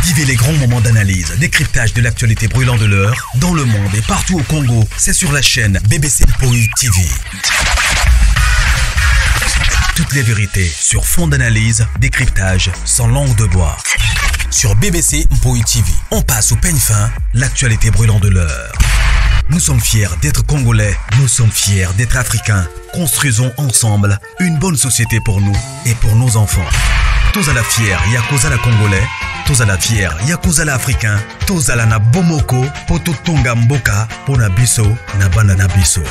Vivez les grands moments d'analyse, décryptage de l'actualité brûlante de l'heure, dans le monde et partout au Congo. C'est sur la chaîne BBC Mpoi TV. Toutes les vérités sur fond d'analyse, décryptage, sans langue de bois. Sur BBC Mpoi TV, on passe au peigne fin l'actualité brûlante de l'heure. Nous sommes fiers d'être Congolais, nous sommes fiers d'être Africains. Construisons ensemble une bonne société pour nous et pour nos enfants. Tous à la fière, Yakuza la Congolais, tous à la fière, Yakuza la Africain, tous à la na Bomoko, Poto Tonga Mboka, Pona Biso, na Bana na Biso.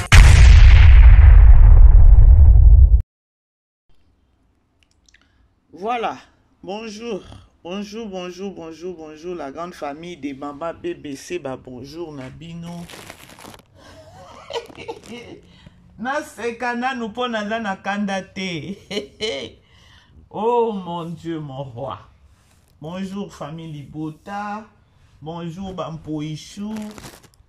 Voilà, bonjour, bonjour, bonjour, bonjour, bonjour, la grande famille des Mama BBC, bah bonjour Nabino. Naseka nanu mpo naza na kanda te. Oh mon Dieu, mon roi. Bonjour famille Libota. Bonjour Bampoichou.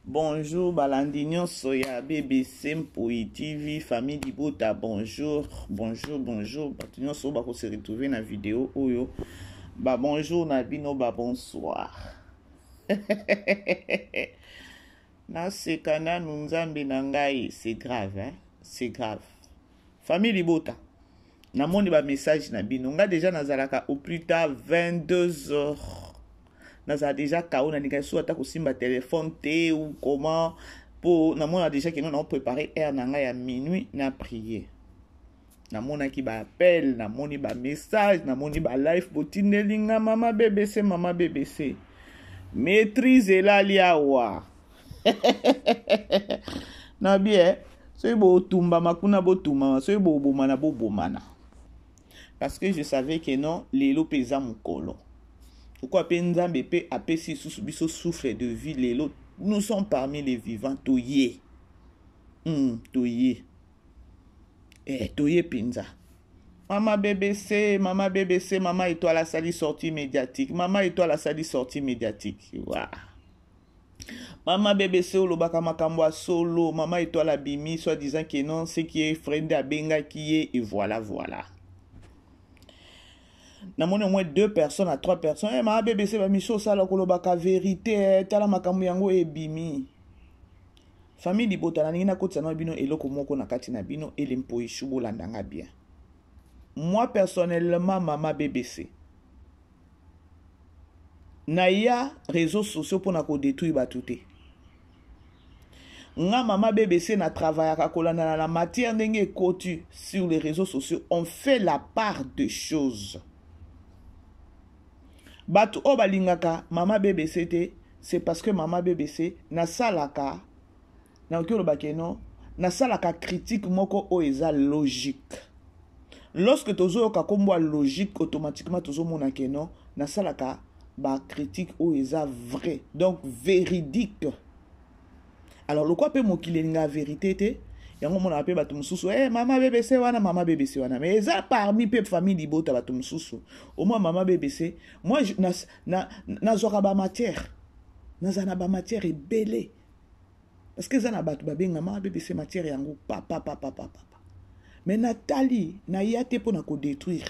Bonjour balandi nyonso ya BBC Mpoi TV, famille Libota, bonjour, bonjour, bonjour. Bato nyonso bako se retrouver na vidéo oyo. Ba bonjour na bino, ba bonsoir. Naseka nanu nzambe na ngai, c'est grave, hein? C'est grave. Famille Libota, namoni ba message na bino. Nga déjà nazalaka au plus tard 22 heures. Nazala déjà KO, nalinga so ata kosimba téléphone te ou comment po namona déjà que non préparer heure na ngai ya minuit na prier. Namonaki ba appel, namoni ba message, namoni ba live botindeli nga mama BBC, mama BBC. Maîtrise elali awa. Na bien, soki botumbama kuna botumbama, soki bobomana bobomana. Parce que je savais que non, lelo pe eza mokolo. Pourquoi pe Nzambe pe apesi lisusu biso souffle de vie lelo, nous sommes parmi les vivants, toye. Toye. Toye penza. Mama BBC, mama BBC, mama Étoile asali sortie médiatique. Mama Étoile asali sortie médiatique. Wow. Mama BBC olobaka makambo ya solo, mama Étoile abimi, soit disant que non, ce qui est friend abengaki ye, et voilà, voilà. Namoni au moins 2 personnes à 3 personnes. Eh, mama BBC ba miso sala kolobaka vérité, eh, tala makambo yango ebimi. Famille Libota na ningi nakotisa na bino eloko moko na kati na bino ele mpoi shubolanda nga bien. Moi personnellement mama BBC na ya réseaux sociaux pona ko détruire bato te. Nga mama BBC na travaillaka kolanda na matière ndenge ekoti sur les réseaux sociaux, on fait la part des choses. Bato oyo balingaka mama BBC te, c'est parce que mama BBC nasalaka, nakoki koloba ke non, nasalaka critique moko oyo eza logique. Lorsque tozoyoka kombo ya logique, automatiquement tozomona ke non, nasalaka ba critique oyo eza vrai, donc véridique. Alors lokwa pe mokili elinga vérité te, yango monaka pe bato mosusu, eh, mama BBC wana, mama BBC wana. Mais eza parmi pe famille Libota bato mosusu. Au moins mama BBC, moi je, na, na, nazwaka ba matière. Naza na ba matière ebele. Parce que eza na bato babenga mama BBC matière yango pa, pa, pa, pa, pa, pa, pa. Mais natali, naya te pona ko détruire.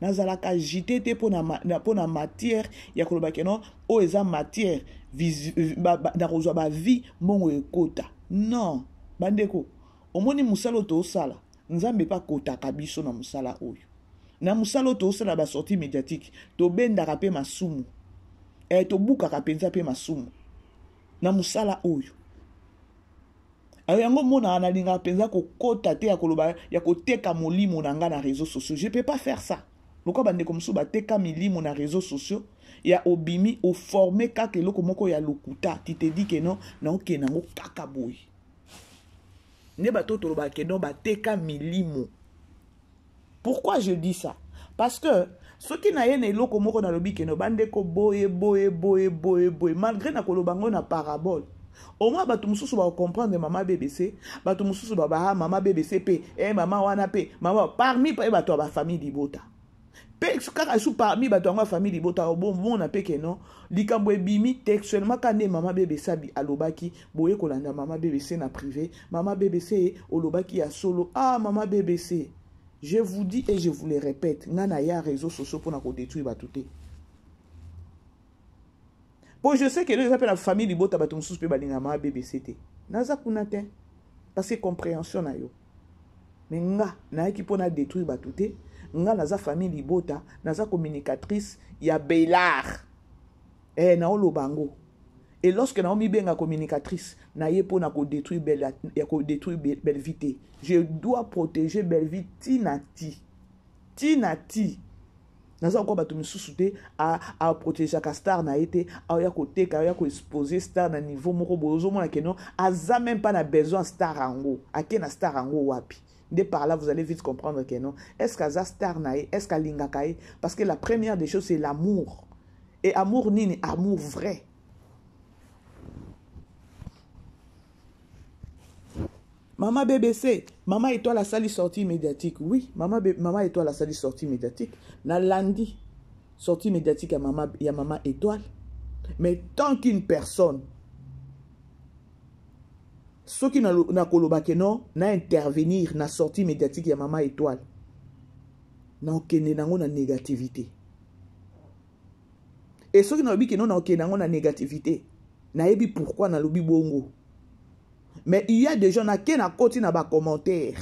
Nazalaka agité te pona ma, na, pona matière ya koloba ke non, oyo eza matière, vis, ba, ba, na kozwa ba vie mbongo ekota. Non, bandeko, omoni mosala oyo tozosala, Nzambe pa kotaka biso na mosala oyo. Na mosala oyo tozosala ba sortie médiatique, tobendaka pe masumu. Tobukaka penza pe masumu. Na mosala oyo. Ayo yango mona nalingaka penza kokota te ya koloba ya koteka molimo na nga na réseaux sociaux. Je peux pas faire ça. Lokwa bandeko mosusu bateka milimo na réseaux sociaux ya obimi oformer kaka eloko moko ya lokuta. Tu te dis que non, na okende yango kaka boye. Nde bato tolobaka que non bateka milimo. Pourquoi je dis ça? Parce que soki na ye na eloko moko nalobi que non bandeko boye boye boye boye boye malgré na koloba ngo na parabole. Au moins bato mosusu ba comprendre mama BBC, bato mosusu ba ba mama BBC pe, eh mama wana pe, mama parmi pe bato ya ba famille Libota. Pe kaka sous parmi bato ya famille Libota bon bon na pe que non likambo ebimi textuellement ka nde mama BBC abi alobaki boye kolanda mama BBC na privé, mama BBC olobaki ya solo, ah mama BBC. Je vous dis et je vous le répète, nga na ya réseaux sociaux pona ko détruire bato te. Po je sais que eza pe na famille libota bato mosusu pe balingaka mama BBC te. Naza kuna te. Parce que compréhension na yo. Mais nga nayaki mpo na détruire bato te. Nga naza famille libota, naza communicatrice ya Belar. Eh naoloba yango. Et lorsque nao mibenga communicatrice, naye mpo na ko détruire Belle ya ko détruire Bellevue te. Je dois protéger Bellevue ti na ti. Ti na ti. Naza lokola bato misusu te a protegeaka star na ye te, aoya koteka, aoya ko exposer star na niveau moko boye, ozomona que non, aza même pas na besoin star yango, ake na star yango wapi? Nde par là vous allez vite comprendre que non, est-ce qu'aza star na ye, est-ce qu'alingaka ye? Parce que la première des choses c'est l'amour. Et amour nini? Amour vrai. Maman BBC, Maman Étoile asali sortie médiatique. Oui, Maman, B, Maman Étoile asali sortie médiatique. Na lundi, sortie médiatique ya Maman, ya Maman Étoile. Mais tant qu'une personne, soki na, na koloba ke non, na intervenir na sortie médiatique ya Maman Étoile, na okende nango na négativité. Et soki nalobi ke non, na okende nango na négativité, nayebi pourquoi nalobi bongo. Mais il y a des gens na ke na koti na ba commentaires.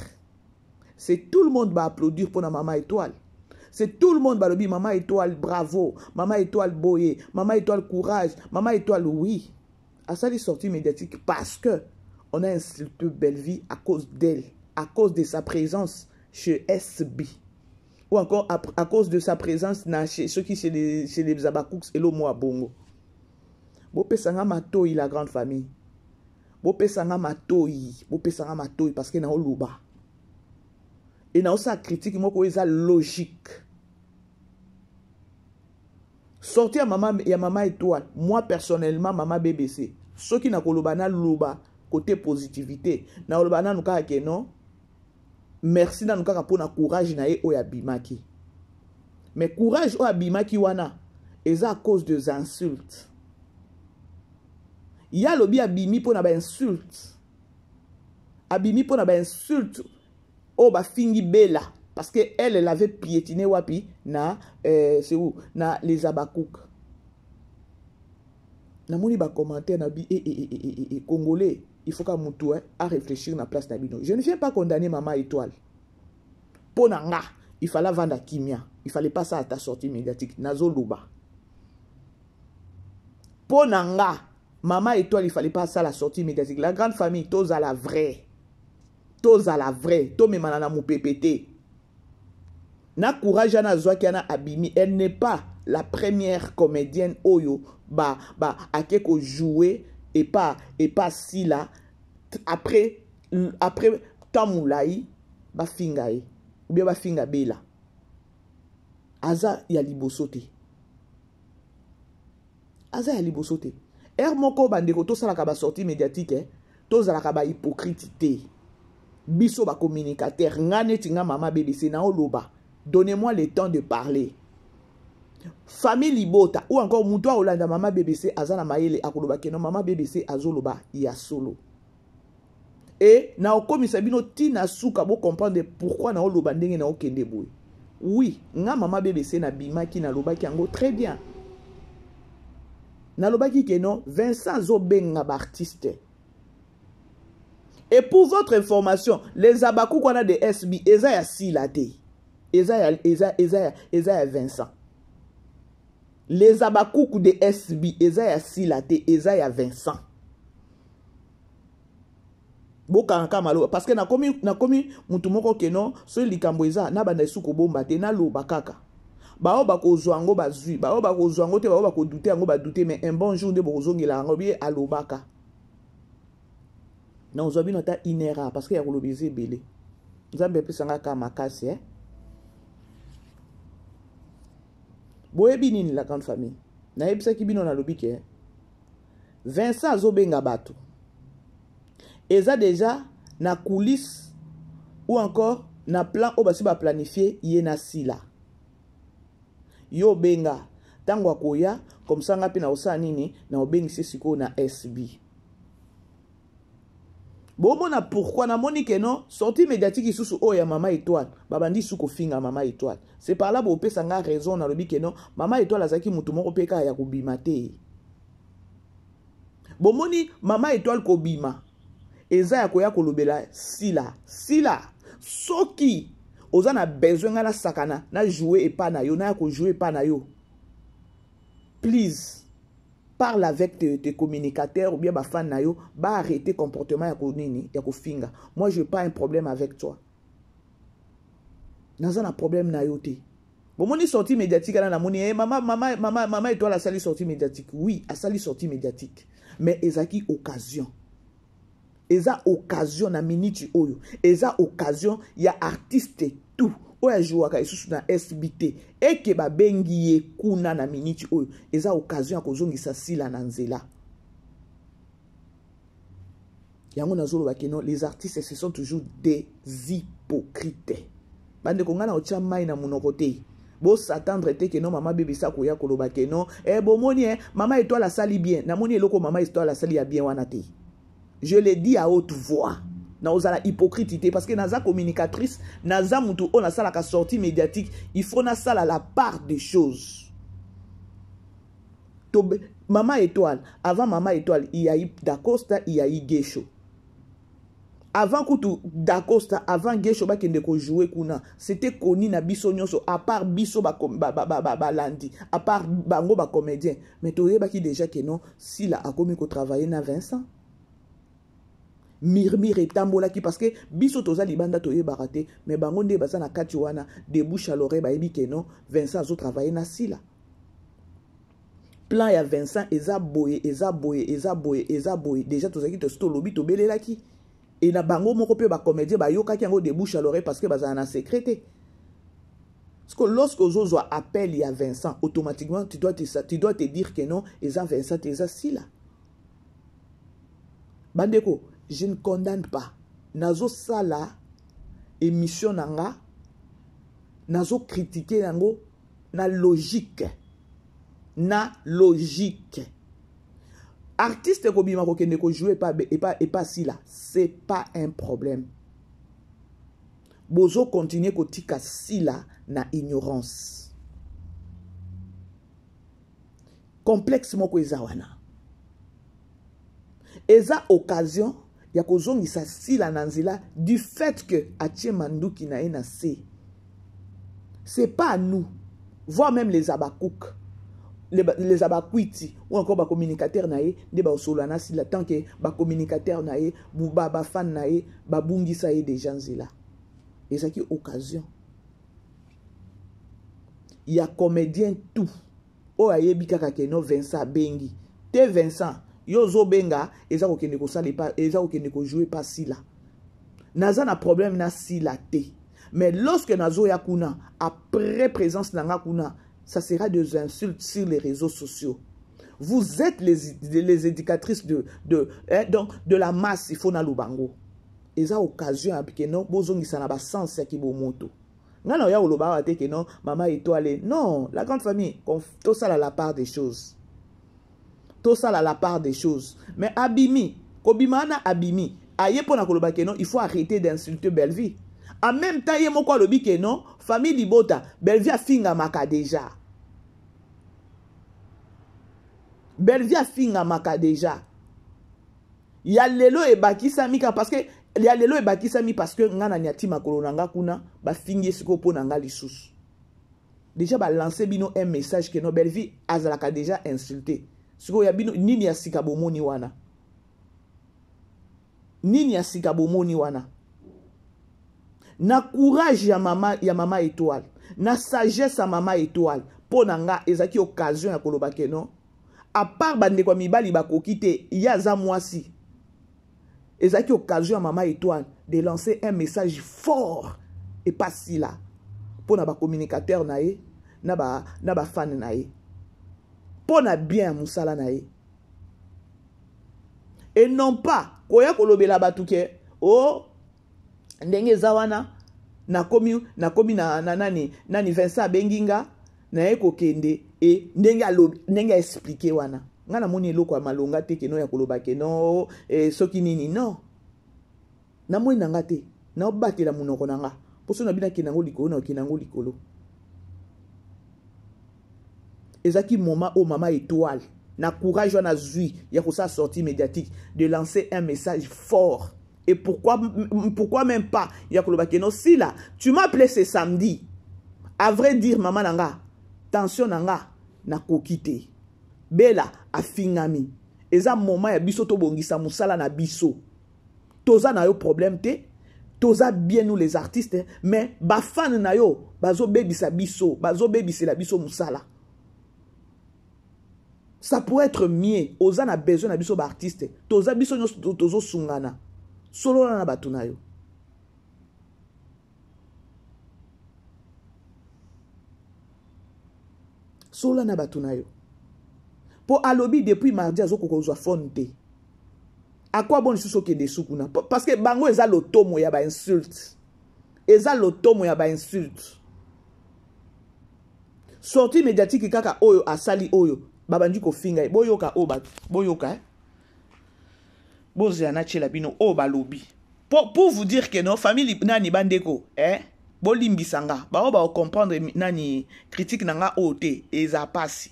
C'est tout le monde va applaudir pour la Maman Étoile. C'est tout le monde va lobi Maman Étoile bravo, Maman Étoile boye, Maman Étoile courage, Maman Étoile oui. Asali sortie médiatique parce que on a insulté Bellevue à cause d'elle, à cause de sa présence chez SB. Ou encore à cause de sa présence na chez ceux qui chez les, chez les Abakouks et l'Omo Bongo. Bopesanga matoyi la grande famille. Bopesanga matoyi, bopesanga matoyi parce que naoloba. Et naosala critique moko eza logique. Sortie ya mama, ya mama Étoile, moi personnellement mama BBC, soki nakoloba naloba côté positivité, nakoloba nanu kaka ke non. Merci nanu kaka pona courage na ye oyo abimaki. Mais courage oyo abimaki wana eza à cause des insultes. Ya lobi abimi pona ba insultes. Abimi pona ba insultes oyo bafingi Bella parce que elle, elle avait piétiné wapi na c'est où na les Abakouk. Namoni ba commentaire na bi e congolais, il faut ka mutu hein, à réfléchir na place na bino. Je ne viens pas condamner maman Étoile. Pona nga, il fallait vendre kimia, il fallait pas ça à ta sortie médiatique. Nazo loba. Pona nga, maman Étoile, il fallait pas ça la sortie médiatique. La grande famille, toza la vraie. Toza la vraie, to memana na mupepete. Na courage na zwaki na abimi, elle n'est pas la première comédienne oyo ba ba ake ko jouer et pas et pas si là après après tamulai ba finga ye ou bien ba finga Bella. Aza ya liboso te. Aza ya liboso te. Er moko bandeko tosalaka ba sortie médiatique eh, tozalaka ba hypocrite te. Biso ba communicateur nga neti nga mama BBC na oloba, donnez-moi le temps de parler. Famille Libota ou encore mutu aolanda mama BBC aza na mayele akoloba ke non mama BBC azoloba ya solo. Et na okomisa bino tina suka bo comprendre pourquoi na oloba ndenge na okende boye. Oui, nga mama BBC na bimaki na lobaki yango très bien. Na lobaki ke non Vincent azobenga ba artiste. Et pour votre information, les Abakouk wana de SB eza ya Sila te. Eza ya, eza, eza ya, eza ya Vincent. Les Abakouk de SB eza ya Sila te, eza ya Vincent. Bokanga maloba parce que nakomi, nakomi mutu moko ke non, soki likambo eza na banda esu kobomba te, naloba kaka. Bao bakozwa yango bazwi, bao bakozwa yango te, bao bakodute yango badute, mais un bon jour nde bokozongela yango bien alobaka. Na ozwa bino ata une heure parce que ya koloba eza ebele. Nzambe apesanga kaka makasi eh. Boyebi nini la grande famille? Nayebisaki bino nalobi ke Vincent azobenga bato. Eza déjà na coulisse ou encore na plan oyo basi ba planifier ye na Sila. Yo benga tango akoya comme ça nga pe na osala nini na obengisi sikoyo na SB. Bomona pourquoi namoni ke non sortie médiatique isusu oyo ya mama Étoile babandi su kofinga mama Étoile. C'est par là bopesa nga raison nalobi ke non mama Étoile azalaki mutu moko pe kaka ya kobima te. Bomoni mama Etoile kobima eza ya koya kolobela Sila. Sila soki oza na besoin ngai nasakana na jouer epa na yo, naya ko jouer epa na yo. Please parle avec tes, tes communicateurs ou bien ba fan na yo, ba arrêter comportement ya ko nini ya kofinga. Moi je pas un problème avec toi. Naza na problème na yo te. Bomoni sortie médiatique wana namoni eh, mama mama mama mama Étoile asali sortie médiatique. Oui, asali sortie médiatique. Mais ezaki occasion. Eza occasion na minute oyo. Eza occasion ya artiste tout oyo ajouaka lisusu na SBT eke babengi ye kuna na minute oyo eza occasion ya kozongisa Sila na nzela. Yango nazoloba ke non, les artistes ce sont toujours des hypocrites. Bandeko ngai na otya mai na monoko te. Bo s'attendre te ke non mama bebisa koya koloba ke non eh bomoni eh mama Étoile asali bien. Namoni eloko mama Étoile asali ya bien wana te. Je le dis à haute voix. Na ozala hypocrite te parce que naza communicatrice, naza mutu oyo nasalaka sortie médiatique, il faut nasala la part des choses. Tobe, Mama Étoile, avant Mama Étoile, il y a eu Dacosta, il y a eu Gesho. Avant kutu Dacosta, avant Gesho bakende ko jouer kuna, c'était connu na biso nyonso à part biso ba ba ba ba, ba, ba landi, à part bango ba comédien. Mais toyebaki déjà que non, Sila akomi ko travailler na Vincent. Murmure etambolaki parce que biso toza libanda toyebaka te, mais bango nde baza na kati wana de bouche à l'oreille bayebi que non, Vincent azo travailler na Sila. Plan ya Vincent eza boye, eza boye, eza boye, eza boye. Déjà tozalaki tosi tolobi tobelelaki. Et na bango moko pe ba comédien bayokaki yango de bouche à l'oreille parce que bazala na secret te. Parce que lorsque ozozwa appel ya Vincent, automatiquement tu dois te dire que non, eza Vincent, eza Sila. Bandeko, je ne condamne pas. Nazo sala émission na nga, nazo critiquer yango na logique. Na logique. Artiste kobima kokende ko jouer epa, epa, epa Sila, c'est pas un problème. Bozo continuer kotika Sila na ignorance. Complexe moko eza wana. Eza occasion ya kozongisa Sila na nzela du fait que atie manduki na ye na se. C'est pas à nous, voire même les abakouk, les abakwiti ou encore ba communicateur na ye nde ba solo na Sila tant que ba communicateur na ye, ba, ba fan na ye, ba bungisa ye déjà nzela. Ezaki occasion ya comédien tout oyo ayebi kaka ke no Vincent abengi te. Vincent yo ozobenga eza kokende kosala epa, eza kokende kojouer pa Sila. Naza na problème na Sila te, mais lorsque nazoya kuna après présence na nga kuna, ça sera des insultes sur les réseaux sociaux. Vous êtes les éducatrices hein, donc de la masse, il faut na lobango. Eza occasion ya ke no bozongisa na ba sens ya kibomoto. Nga na oya koloba awa te ke non mama Étoile, non, la grande famille, tosala la part des choses. Tosala la part des choses. Mais abimi, kobima wana abimi, aye pona koloba ke non, il faut arrêter d'insulter Bellevue. En même temps, ye moko alobi ke non, famille Libota, Bellevue afingamaka déjà. Bellevue afingamaka déjà. Ya lelo ebakisami ka parce que ya lelo ebakisami parce que nga na nyati makolo na nga kuna bafingi siko po na nga lisusu. Déjà ba lancer bino un message que no Bellevue azalaka déjà insulté. Siko ya bino nini ya sika bomoni wana? Nini ya sika bomoni wana? Na courage ya mama Étoile, na sagesse ya mama Étoile, po na nga ezaki occasion ya koloba ke non. À part bandeko ya mibali bakoki te, ye aza mwasi. Ezaki occasion ya mama Étoile de lancer un message fort et pas si là pour na ba communicateur na ye, na ba fan na ye. Pour na bien musala na ye. Et non pas koya kolobela batu ke oh ndenge eza wana nakomi na nani, nani Vincent abengi nga na ye kokende e ndenge alobi, ndenge a expliquer wana. Nga namoni eloko ya malonga te ke no ya koloba ke no, e, soki nini, non. Namoni na nga te, naobatela monoko na nga. Poso na bino akende yango likolo, na okende yango likolo. Ezaki moment oyo mama Étoile. Na courage wana azwi ya kosala sortie médiatique, de lancer un message fort. Et pourquoi même pas ya koloba ke no Sila, tu m'as appelé ce samedi. À vrai dire, mama na nga, tension na nga nakoki te. Bella afingami. Eza moment ya biso tobongisa mosala na biso. Toza na yo problème te. Toza bien nous les artistes, mais ba fan na yo bazobebisa biso, bazobebisela biso mosala. Ça pourrait être mieux. Oza na besoin na biso ba artiste. Toza biso nyonso tozosungana. Solola na bato na yo. Solola na bato na yo. Po alobi depuis mardi azokoka kozwa phone te. À quoi bon lisusu okende su kuna? Parce que bango eza lotomo ya ba insulte. Eza lotomo ya ba insulte. Sortie médiatique kaka oyo asali oyo babandi kofinga ye. Boyoka oyo bato, boyoka, eh? Bozela na tiela bino oyo balobi. Pour vous dire que non, famille nani bandeko, eh? Bolimbisa nga, bao ba comprendre nani critique na nga oyo te, eza pasi.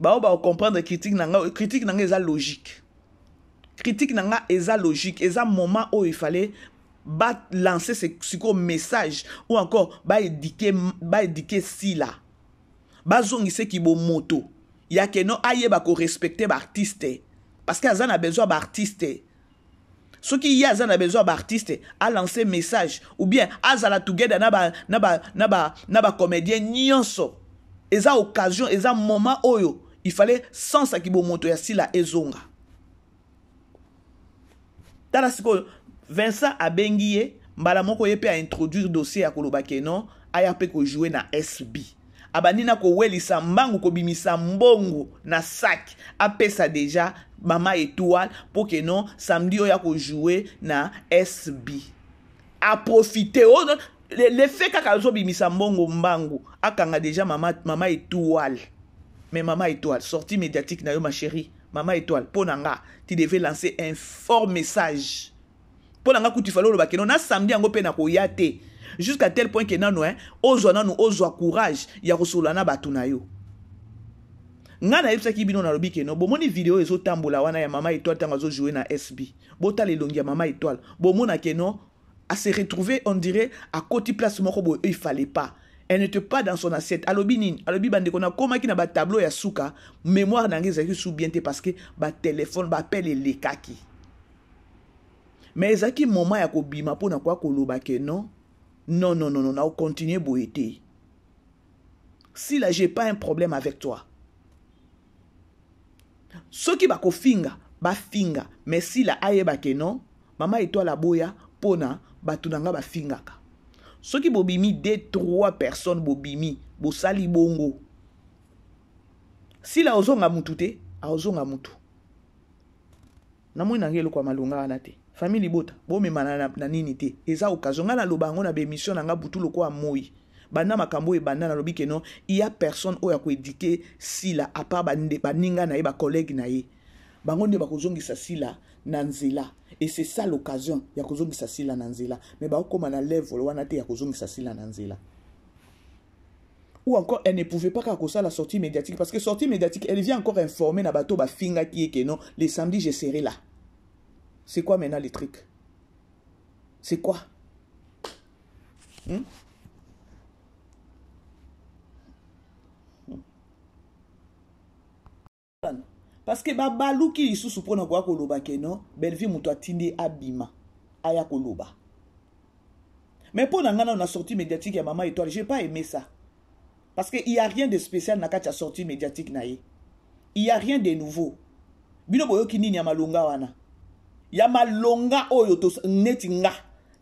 Bao ba comprendre critique na nga, critique na nga eza logique. Critique na nga eza logique, eza moment oyo il fallait ba lancer ce siko message ou encore ba éduquer Sila. Bazongise ki bomoto ya ke no ayeba ko respecter ba artiste parce que aza na besoin ba artiste. Soki ye aza na besoin ba artiste, a lancer message ou bien azala together na ba comédien nyonso. Eza occasion, eza moment oyo il fallait sans ki bomoto ya Sila ezonga. Tala sikoyo Vincent abengi ye mbala moko ye pe a introduire dossier ya koloba ke non aya pe ko jouer na SB. Abandi na kowelisa mbangu kobimisa mbongo na sac apesa déjà mama étoile pour que non samedi oyo ko jouer na SB. A profiter oh non, le fait kaka azobimisa mbongo mbangu akanga déjà mama étoile. Mais mama étoile sortie médiatique na yo ma chérie. Mama étoile po na nga tu devais lancer un fort message. Po na nga kutu fallait oloba ke non na samedi yango pe na koya te. Jusqu'à tel point que nano, hein, ozwa nano, ozwa courage ya kosolola na bato na yo. Nga nayebisaki bino nalobi ke non, bomoni video ezotambola wana ya mama étoile ntango azo jouer na SB. Botala elongi ya mama étoile. Bomona ke non, a se retrouver, on dirait, à côté place moko boye, il fallait pas. Elle n'était pas dans son assiette. Alobi nini? Alobi bandeko na komaki na ba tableau ya suka, mémoire na ngai ezalaki sous bien te parce que ba téléphone, ba appel elekaki. Mais ezalaki moment ya kobima mpo na kwa koloba ke non, non, non, non, non, na continuer boye te. Si là, j'ai pas un problème avec toi. Soki bakofinga, bafinga, mais si la ayeba ke non, mama étoile aboya pona bato na nga bafingaka. Soki bobimi 2 3 personnes bobimi, bosali bongo. Si la ozonga mutu te, aozonga mutu. Namoni na ngai eloko ya malonga wana te. Famille libota, bomema na nini te. Eza occasion nga naloba yango na ba émission na nga butu lokola moi. Banda makambo oyo ebanda nalobi ke non, il y a personne oyo akoéduquer Sila à part baninga na ye, ba collègue na ye. Bango nde bakozongisa Sila na nzela. Et c'est ça l'occasion ya kozongisa Sila na nzela. Mais bakokoma na level wana te ya kozongisa Sila na nzela. Ou encore, elle ne pouvait pas kaka kosala sortie médiatique. Parce que sortie médiatique, elle vient encore informer na bato ba finga qui est que non, le samedi, je serai là. C'est quoi maintenant le truc? C'est quoi? Parce que babaluki lisusu mpona koya koloba ke non, Bellevue moto atindi abima aya koloba. Mais mpo na nga na sortie médiatique ya mama étoile, j'ai pas aimé ça. Parce que il y a rien de spécial na kati ya sortie médiatique na ye. Il y a rien de nouveau. Bino boyoki nini ya malonga wana? Ya malonga oyo to neti nga.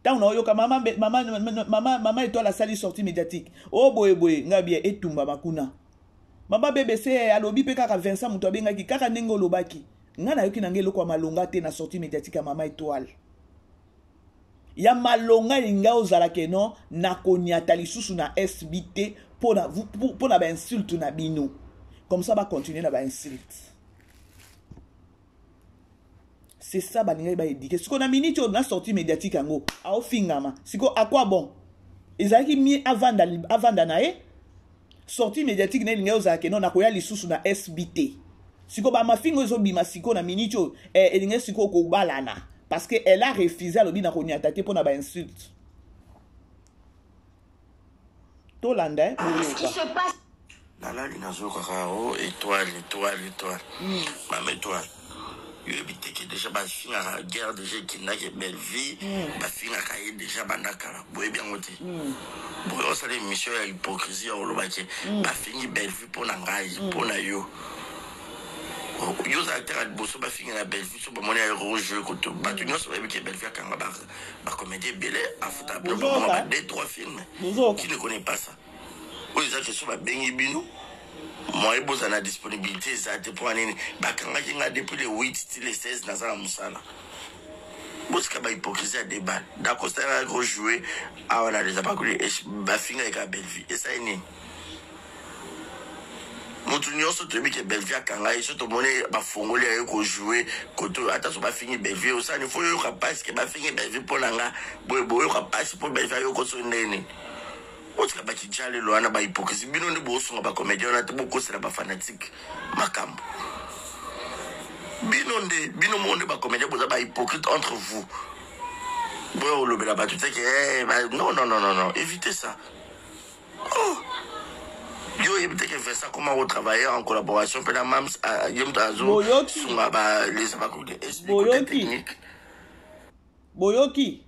Tango na oyoka mama, mama, mama, mama étoile asali sortie médiatique. Oh boye boye nga bien etumba makuna. Mama BBC alobi pe kaka Vincent moto abengaki kaka ndenge olobaki. Nga nayoki na ngai eloko ya malonga te na sortie médiatique ya mama étoile. Ya malonga elinga ozala ke non, nakoniata lisusu na SB te pona ba insulte na bino. Comme ça ba continuer na ba insulte. C'est ça balingai ba éduquer. Siko na minute oyo na sortie médiatique yango, aofingama. Siko à quoi bon? Ezalaki mieux avanda na ye. Sortie médiatique na elingi ozala ke non, nakoya lisusu na SB te. Sikoyo bamafinga oyo ezobima sikoyo na minute oyo, elingi sikoyo kobalana parce que elle a refusé, alobi na konyata te mpona bainsulte. Tolanda boyoka. Nalali, nazokaka o étoile, étoile, étoile. Mama étoile, yoyebi te ke déjà bafingaka guerre, déjà ekendaki Bellevie. Bafingaka ye déjà banda kala, boyebi yango te. Boye osala émission ya hypocrisie ya kolobaki bafingi Bellevie mpo na ngai, mpo na yo. Yo ozala teka liboso bafingi na Bellevie, so bamoni ayo kojouer koto. Bato nyonso bayebi ke Bellevie akanga bacomédie ebele, afuta biloko, ba deux trois films. Qui ne connaît pas ça? Oyo eza question, babengi bino, moye bozala na disponibilité eza te. Mpo nini bakangaki nga depuis le 8 ti le 16? Naza na mosala. Bosika bahypocrisie ya débat. Dacosta kojouer awa na leza bakuli, bafingaki kaka Bellevie. Esali nini? Motu nyonso toyebi ke Bellevie akanga ye. So tomoni bafongoli aye kojouer koto, ata so bafingi Bellevie, osani fo yoyoka mpasi ke bafingi Bellevie mpo na nga boye. Boyoka mpasi mpo Bellevie ayoko so ndeni. Botika bakija lelo wana bahypocrisie. Bino nde bosunga bacomédien wana te, bokosela bafanatike makambo. Bino nde, bino moko nde bacomédien, boza bahypocrite entre vous. Boya kolobela bato te ke non, non, non, non, non, évitez ça. Oh, yo oyebi te ke Vincent koma kotravailler en collaboration mpe na Mams, ye moto azosunga balesa bakoki expliquer technique. Boyoki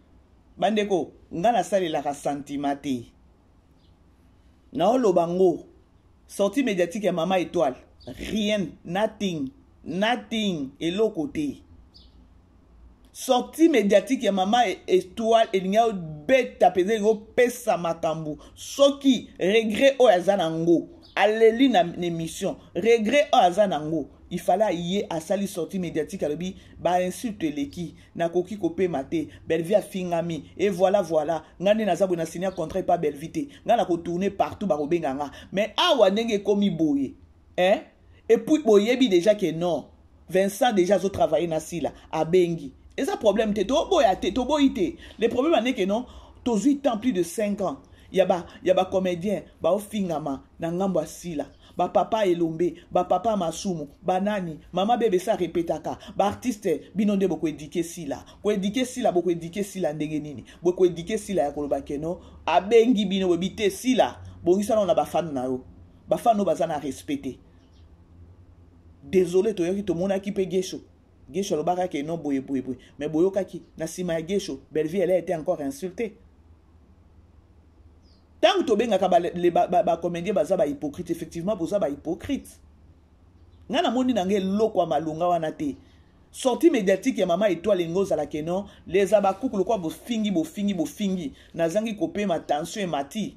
bandeko, nga nasalelaka sentiment te. Naoloba ngo, sortie médiatique ya mama étoile, rien, nothing, nothing, eloko te. Sortie médiatique ya mama étoile elingi obeta mpenza, elingi opesa makambo. Soki regret oyo aza nango, aleli na émission, regret oyo aza nango, ifala ye asali sortie médiatique, alobi bainsulte eleki, nakoki kopema te, Bellevie afingami et voilà, voilà. Ngai nde naza boye, na signer contrat epa Bellevie te, ngai nakotourner partout, bakobenga nga. Mais awa ndenge ekomi boye, hein? Et puis boyebi déjà ke non, Vincent déjà azotravaille na Sila, abengi, eza problème te, toboya te, toboyi te. Le problème ane ke non, tozwi temps plus de 5 ans ya bacomédien baofingama na ngambo ya Sila, bapapa Elombe, bapapa Masumu, banani, mama Bebesa arepetaka baartiste. Bino nde bokoéduquer Sila, koéduquer Sila, bokoéduquer Sila ndenge nini? Bokoéduquer Sila ya koloba keno abengi bino, boyebi te. Sila, bongisa nano na bafans na yo, bafans oyo baza na respect te. Désolé, toyoki, tomonaki mpe Gesho. Gesho alobaka ke non, boye boye boye, mais boyokaki na nsima ya Gesho, Bellevie, elle a été encore insultée. Ntango tobengaka bacomédien baza bahypocrite, effectivement boza bahypocrite. Ngai namoni na ngai eloko ya malonga wana te. Sortie médiatique ya mama étoile elingi ozala ke non, leza bakuku lokola bofingi, bofingi, bofingi, nazangi kopema, tension emati.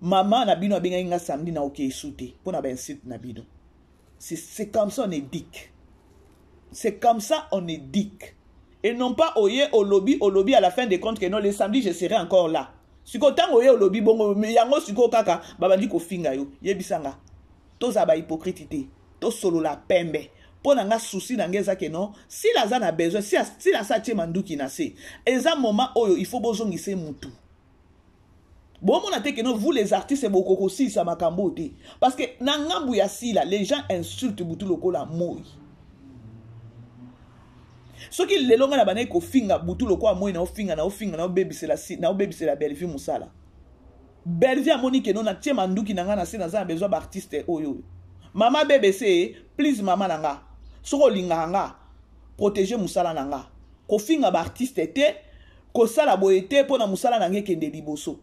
Mama na bino abengaki nga samedi, na oke esu te mpo na bainsulte na bino. C'est comme ça on éduque, c'est comme ça on éduque, et non pas oye olobi, olobi, à la fin des comptes que non, le samedi je serai encore là. Sikoyo ntango oye olobi bongo yango, sikoyo kaka babandi kofinga yo. Yebisanga, tozala bahypocrite te, tosolola pembe. Mpo na nga, souci na nga eza ke non, Sila aza na besoin. Sila asa atie manduki na se, eza moment oyo il faut bozongisa mutu. Bomona te ke non, vous les artistes bokoki kosilisa makambo oyo te, parce que na ngambu ya Sila, les gens insulte butu lokola moi. Soki lelo ngai na bandaki kofinga butu lokola moi, naofinga, naofinga, naobebisela Bellevie mosala. Bellevie amoni ke non, natie manduki na ngai na se, naza na besoin baartiste oyo oyo. Mama BBC, please, mama na nga, soki olingaka nga, protéger mosala na nga, kofinga baartiste te, kosala boye te, mpo na mosala na nga ekende liboso.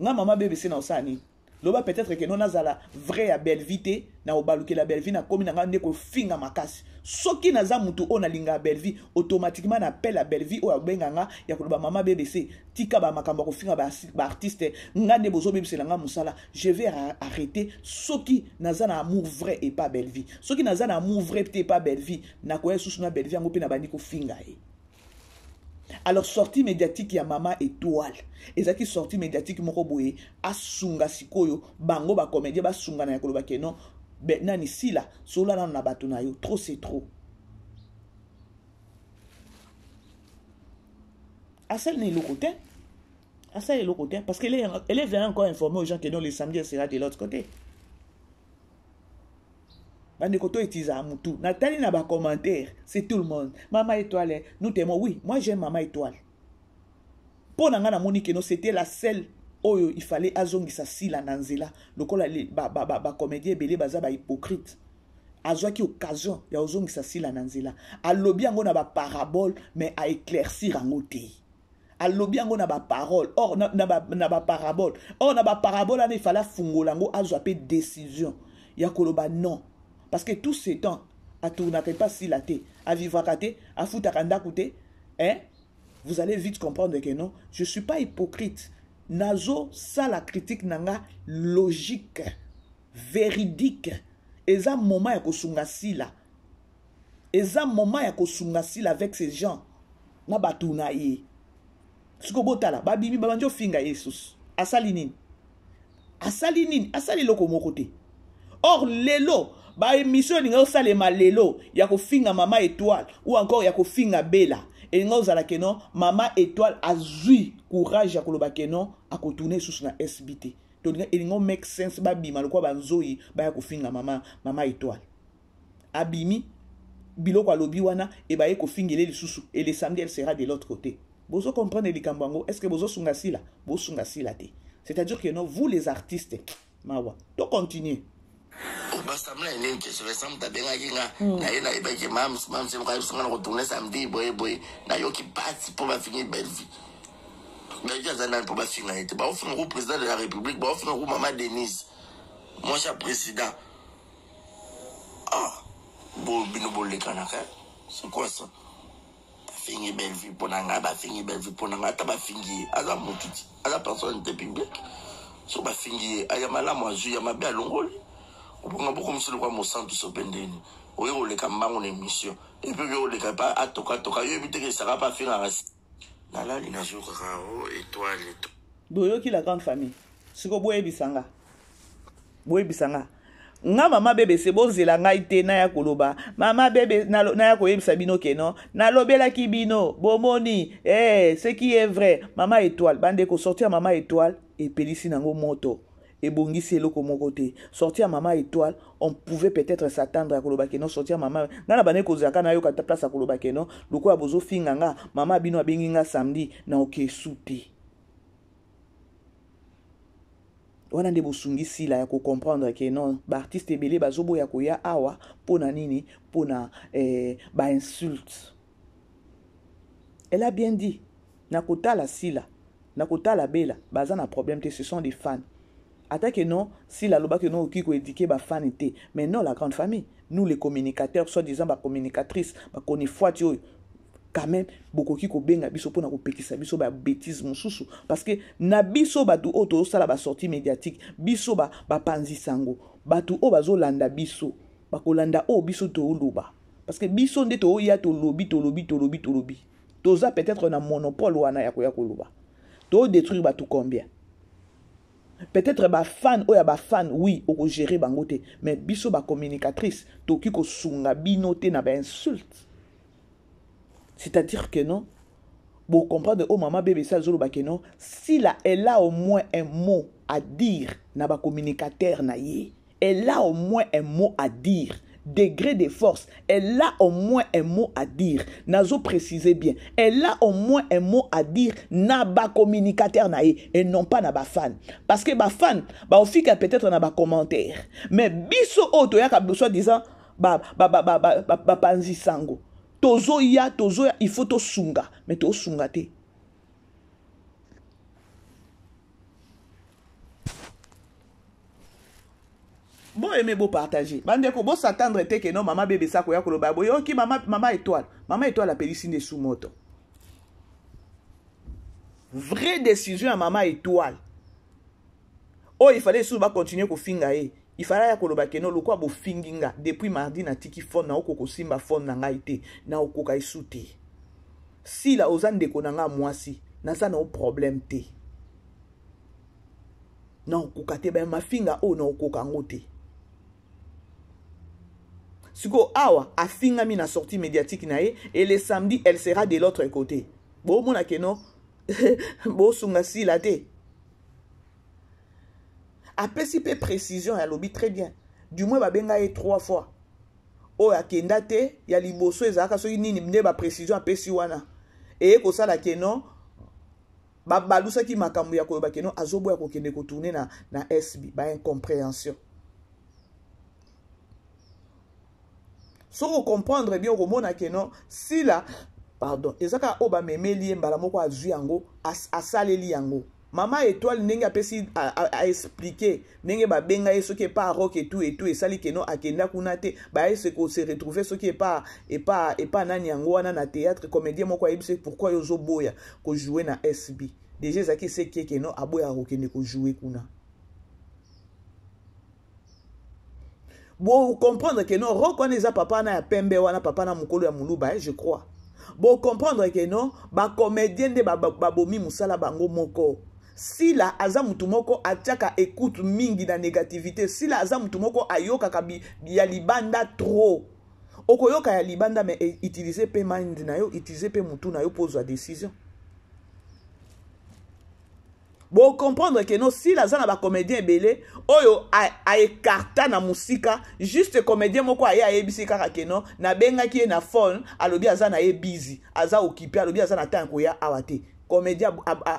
Nga mama BBC na osala nini? Loba peut-être ke no, nazala vrai ya Bellevie te, na obalukela Bellevie, nakomi na ngai nde kofinga makasi. Soki naza mutu oyo nalingaka Bellevie, automatiquement na appel ya Bellevie oyo abenga nga ya koloba: "Mama BBC, tika bamakambo ya kofinga baartiste, nga nde bozobebisela nga mosala." Je vais arrêter soki naza na amour vrai epa Bellevie. Soki naza na amour vrai te epa Bellevie, nakoya lisusu na Bellevie yango mpe nabandi kofinga ye. Alors sortie médiatique ya mama étoile ezalaki sortie médiatique moko boye, asunga sikoyo bango bacomédien, basunga na ya koloba ke non, nani, Sila, sola nano na bato na yo, trop c'est trop. Asali na eloko te, asali eloko te, parce qu'elle est, elle est venue encore informer aux gens que non, le samedi elle sera de l'autre côté. Bandeko to utiliser mutu. Natali na ba commentaire, c'est tout le monde. Maman étoile, nous t'aimons. Oui, moi j'aime maman étoile. Mpo na ngai namoni keno c'était la seule oyo il fallait azongisa sila na nzela lokola bacomédien ba, ba, ba ebele baza bahypocrite azwaki occasion ya kozongisa sila na nzela alobi yango na baparabole mais aéclaircir yango te alobi yango na baparole or na, na, ba, na baparabole or na baparabole wana ifale afungola yango azwa mpe décision ya koloba non parce que tout ce temps atournaka epa sila te avivraka te afutaka ndako te hein? Vous allez vite comprendre que non, je suis pas hypocrite. Nazo sala critique nanga logique, véridique. Eza moment ya kosunga sila. Eza moment ya kosunga sila avec ces gens. Na batu na ye. Siko botala, babimi babandi ofinga ye lisusu. Asali nini? Asali nini? Asali eloko moko te. Or lelo ba émission elinga osalema lelo ya kofinga mama étoile ou encore ya kofinga Bella elinga ozala ke non mama étoile azui courage ya koloba ke non akotourne lisusu na SB te tolinga elinga make sense babima lokola banzoyi baya kofinga mama mama étoile abimi biloko alobi wana ebaye kofingele lisusu et le samedi elle sera de l'autre côté bozo comprendre likambo yango est ce que bozosunga sila bosunga sila te c'est à dire que non vous les artistes mawa to continuer basamla ya nini question vincent moto abengaki nga hmm. na ye nayebaki mams mams moko ayebisi nga na kotourne samedi boye boye nayoki mpasi mpo bafingi bellevie bellevie aza nani mpo bafinga ye te baofinga ku président de la république baofinga ku mama denise mwasi ya président ah bo bino bolekanaka c'est quoi ça bafingi bellevue mpo na ngai bafingi bellevue mpo na ngai ata bafingi ye aza motu ti aza personnalité publique so bafingi ye aya malamu azwi ya mabe alongoli obonga bokomisi lokwa mosantu so mpe ndeni oye koleka mbango na émission epuis oye koleka epa atokatoka yo yebi teke esaka mpe afingaka nalali nazokaka o étoile Boyoki la grande famille. Siko boyebisa nga. Boyebisa nga. Nga mama BBC bozela ngai te naya koloba. Mama bebe naya koyebisa bino ke non. Nalobelaki bino bomoni eh ce qui est vrai mama étoile bande ko sortir mama étoile epelisi nango moto. Ebongisi eloko moko te. Sortie ya mama étoile, on pouvait peut-être s'attendre ya koloba ke non sortie ya mama nga na bandaki kozela kaka nayoka ata place ya koloba ke non lokola bozofinga nga mama bino abengi nga samedi na okesu te. Wana nde bosungi sila ya kocomprendre ke non baartiste ebele bazoboya koya awa mpo na nini mpo na eh, bainsulte. Elle a bien dit na kotala sila na kotala bela baza na problème te ce sont des fans ata que non sila aloba que non okoki koéduquer ba fans te mais non la grande famille nous les communicateurs soit disant ba communicatrices ba conifuati oyo quand même bokoki kobenga biso mpona kopekisa biso ba bêtise mosusu parce que na biso bato oyo tozosala ba sortie médiatique biso bapanzi ba sango bato oyo bazolanda biso bakolanda oyo biso tooloba parce que biso nde toya tolobi tolobi tolobi tolobi toza peut-être na monopole wana ya koya koloba to détruire bato combien peut-être bafan oyo ya bafan oui okogere bango te mais biso bacommunicatrice tokoki kosunga bino te na bainsulte c'est-à-dire que non bocomprendre oyo mama bbc azoloba ke non sila elle a au moins un mot à dire na bacommunicateur na ye elle a au moins un mot à dire degré de force elle a au moins un mot à dire nazo préciser bien elle a au moins un mot à dire na ba communicateur na ye et non pas na ba fan parce que ba fan ba ofika peut-être na ba commentaire mais biso oyo toyaka soit disant ba ba ba ba ba, ba, ba panzi sango tozoya tozoya il faut tosunga mais tosunga te bo aime bo partager bandeko bo s'attendre te ke non mama bebe sa koya koloba boyoki mama, mama étoile mama étoile apelisi nde su moto vraie décision ya mama étoile oyo il fallait lisusu bacontinue kofinga ye il fallait aya koloba ke no lokola bofingi nga depuis mardi natiki phone naokoka kosimba phone na ngai te naokoka esu te sila oza ndeko na ngai mwasi naza na yo problème te nakokoka te ba mafinga oyo nakokoka yango te sikoyo awa afingami na sortie médiatique na ye et le samedi elle sera de l'autre côté bomona ke no bosunga sila te apesi mpe précision alobi très bien du moins babenga ye trois fois. oyo akenda te ya liboso ezalaka soki nini nde baprécision apesi wana eye kosala ke non babalusaki makambo ya koloba ke non azoboya kokende kotourne na, na sb baincompréhension soki ocomprendre bien okomona ke non sila pardon eza kaka oyo bamemeli ye mbala moko azwi yango as, asaleli yango mama etoile ndenge apesi aexplike ndenge babenga ye soki epa rock etu etu esali keno akenda kuna te baye se kose retrouve soki epa epa epa nani yango wana na théâtre comédien moko ayebisi pourquoi yo ozoboya kojoue na sb deja ezalaki eseki keno aboyaka kokende kojoue kuna bo comprendre que non rock wana eza papa na ya pembe wana papa na mokolo ya muluba eh, je crois bo comprendre que non bacomédien nde babomi mosala bango moko sila aza mutu moko atiaka écoute mingi na négativité sila aza mutu moko ayokaka bi, ya libanda trop okoyoka ya libanda mais eh, utiliser mpe mind na yo utiliser mpe mutu na yo mpo ozwa décision bo comprendre que no sila aza na bacomédien ebele oyo aekarta na mosika juste comédien moko aye ayebisi kaka ke no nabengaki ye na phone alobi aza na ye busy aza occupé alobi aza na temps ya koya awa te comédien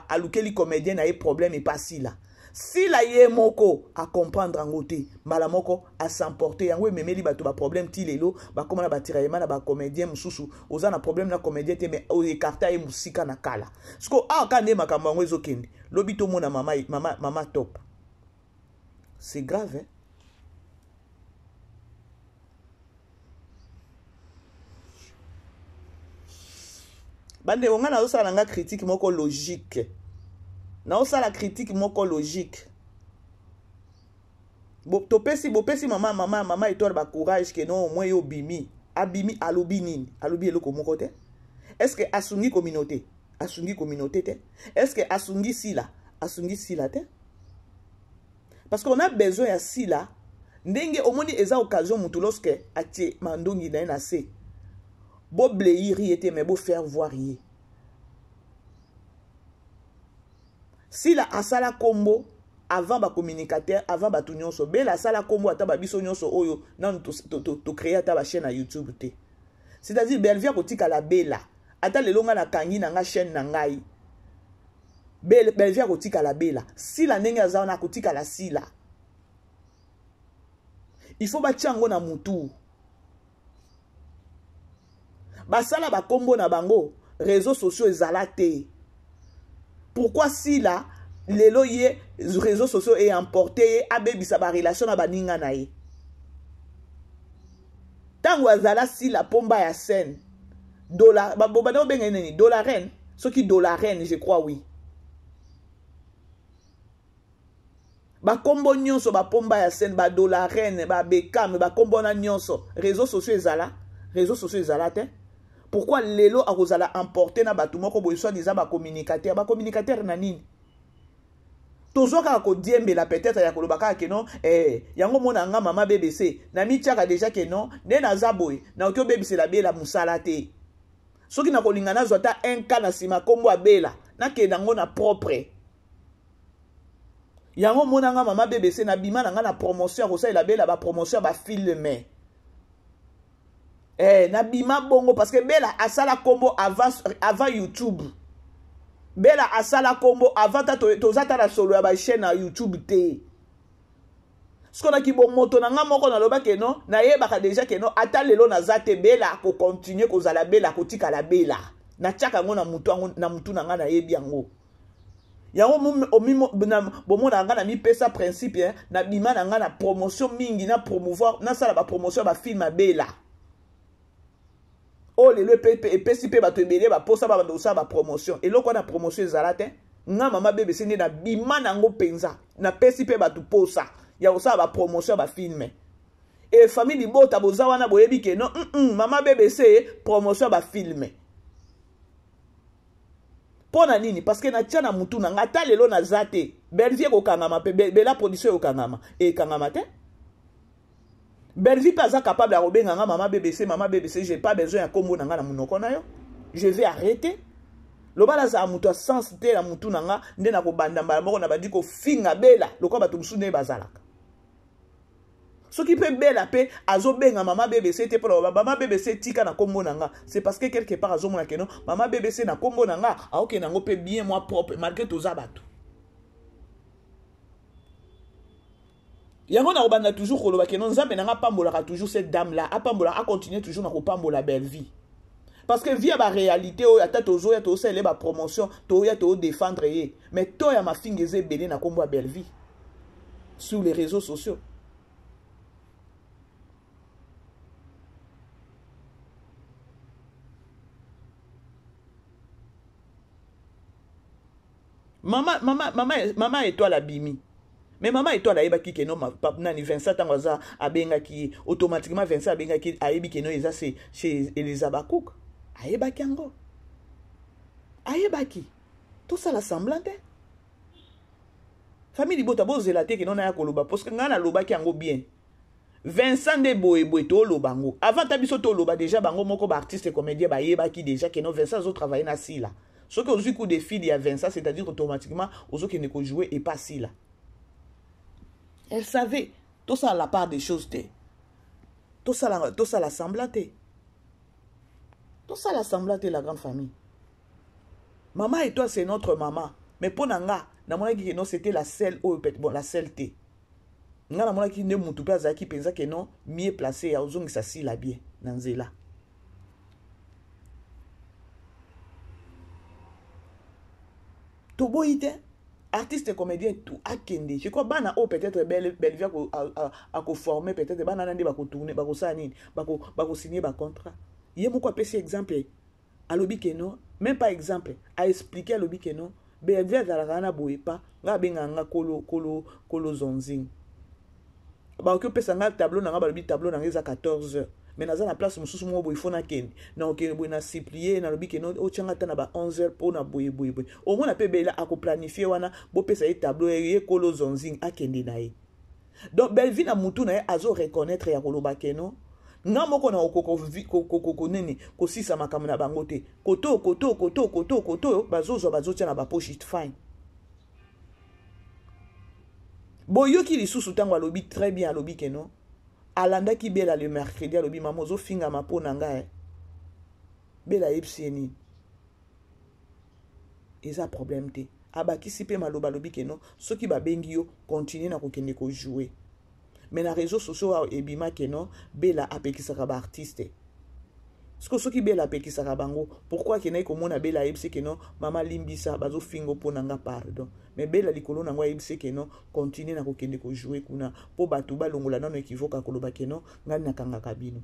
alukeli comédien na ye problème epa sila sila ye moko acomprendre yango te mbala moko asemporte yango ememeli bato baproblème ti lelo bakóma na batiraillement na bacomédien mosusu oza na problème na comédien te mais oekarta ye mosika na kala siko awa kaka nde makambo yango ezokende lobi tomona mama, mama, mama top c'est grave hein? bandeko ngai nazosala na ngai critique moko logique naosala critique moko logique topesi bopesi mama mama mama etoile bacourage ke non omoi yo obimi abimi alobi nini alobi eloko moko te est ce que asungi communauté asungi communauté te est ce que asungi sila asungi sila te parce qu'on a besoin ya sila ndenge omoni eza occasion motu lorsque atie mandongi na ye na se bobleir ye te mais bofaire voir ye sila asala kombo avant bacommunicateur avant bato nyonso bela asala kombo ata babiso nyonso oyo nanu tocree ata bachaîne na youtube te c'est-à-dire bellevie akotikala bela ata lelo ngai nakangi na ngai chaîne na ngai bellevie akotikala bela sila ndenge aza wana akotikala sila il faut batia yango na mutu basala bakombo na bango réseaux sociaux ezala te pourquoi sila lelo ye réseaux sociaux eemporte ye abebisa barelation na baninga na ye ntango azala sila pomba ya scène dollar bobanda obenga ye nini dollarene soki dollarene je crois oui bakombo nyonso bapomba ya scène badolarene babekame bakombo wana nyonso réseau sociaux ezala réseau sociaux ezala te pourquoi lelo akozala emporte na bato moko boye soit disant bacommunicateur bacommunicateur na nini tozwa kaka kodiembela peut-être ya koloba kaka ke non eh, yango mona nga mama bbc namitiaka deja ke non nde naza boye nakoki obebisela bela mosala te soki nakolinga nazwa ata un ka na nsima nkombo abela nakende yango na propre yango omona nga mama bbc nabima na nga na promotion ya kosalela bela bapromotion ya bafilme eh, nabima bongo parce que bela asala kombo avant, avant youtube bela asala kombo avant ta toza ta na solo ya bachaîne na youtube te siko na kibomoto na nga moko naloba ke no nayebaka deja ke no ata lelo naza te bela akokontinue kozala bela akotikala bela natiaka yango na mutu yango na mutu na nga nayebi yango yango bomonaka nga na mipesa principe eh, nabima na nga na promotion mingi na promouvoir nasala bapromotion ya bafilme ya bela oyo lelo epesi mpe bato ebele baposa babanda kosala bapromotion eloko wana promotion ezala te nga mama bbc nde nabima na yango mpenza napesi mpe bato posa ya kosala bapromotion ya bafilme e famille libota boza wana boyebi ke no mm -mm, mama bbc promotion ya bafilme mpo na nini parce que natia na mutu na nga ata lelo naza te bellevie ekokangama mpe bela production ekokangama ekangama te bellevie mpe aza capable ya kobenga nga mama bbc mama bbc j'ai pas besoin ya nkombo na nga na monoko na yo je vais arrêter loba nazala moto ya sens te na motu na nga nde nakobanda mbala moko nabandi kofinga bela lokola bato mosusu nde bazalaka. Soki mpe Bella mpe azobenga mama BBC te mpona mama BBC tika na kombo na nga, c'est parce que quelque part azomona que non, mama BBC na kombo na nga aokende yango mpe bien mwa propre malgré toza bato. Yango nakobanda toujours koloba que non, Nzambe na nga apambolaka toujours cette dame là, apambola, acontinue toujours na kopambola Bellevie. Parce que via ba réalité oyo ata tozoya tozosalela ba promotion, toya todéfendre ye, mais to ya mafinga eza ebele na kombo ya Bellevie sur les réseaux sociaux. Mama, mama, mama, mama Étoile abimi. Mais mama Étoile ayebaki ke non, nani Vincent ntango aza abengaki ye automatiquement, Vincent abengaki, ayebi ke non, eza chez Elisa Bakouk. Ayebaki yango, ayebaki. Tosala semblant te, famille libota, bozela te ke non naya koloba, parce que ngai nalobaki yango bien. Vincent nde boye boye, toloba yango avant ta biso toloba déjà. Bango moko baartiste comédien bayebaki déjà ke non, Vincent azotravaille na Sila. Soki ozwi coup de fil ya Vincent, c'est-à-dire automatiquement ozokende kojouer epa Sila. Elle savait. Tosala la part des choses te, tosala, tosala semblant te, tosala semblant te. La grande famille, maman Étoile, c'est notre maman, mais mpo na nga namonaki ke non, c'était la seule oyo, bon, la seule te. Nga namonaki nde mutu mpe azalaki mpenza ke non, mieux placé ya ozongisa Sila bien na nzela. Toboyi te, artiste comédien tout akende. Je crois bana oyo peut-être Bellevie akoforme, peut-être bana na nde bakotourne, bakosala nini, bakosigne bacontrat. Ye moko apesi exemple, alobi ke non, même pas exemple, aexplike, alobi ke non, Bellevie azalaka wana boye pa nga abengaka nga kolo kolo kolo zonzing. Bakoki opesa nga tableau na nga, balobi tableau na nga eza 14 heures, mais naza na place mosusu moko boye, fo nakende, nakokende boye, na supplie, nalobi ke otianga ata na ba 11 heures mpo na boye boye boye. Omona mpe Bela akoplanifie wana, bopesa ye tableau, ye kolo zonzing akende na ye. Donc Bellevie na mutu na ye azo reconnaître ya koloba ke non, nga moko na okoko nini kosisa makambo na bango te. Koto koto koto koto koto bazozwa, bazotia na bapoche, fine. Boyoki lisusu ntango alobi très bien, alobi ke non, alandaki Bela le mercredi, alobi: "Mama, ozofingama mpo na ngai." Bela ayebisi ye nini? Eza problème te. Abakisi mpe maloba, alobi ke non, soki babengi yo, continue na kokende kojouer. Mais na réseau sociaux awa ebima ke non, Bela apekisaka baartiste. Siko soki Bela apekisaka bango, pourquoi akendaki komona Bela, ayebisi ke non, mama limbisa, bazofinga mpo na nga, pardon? Mais Bela likolo nango ayebisi ke non, continue na kokende kojouer kuna mpo bato balongola nano équivoque koloba ke non, ngai nakangaka bino.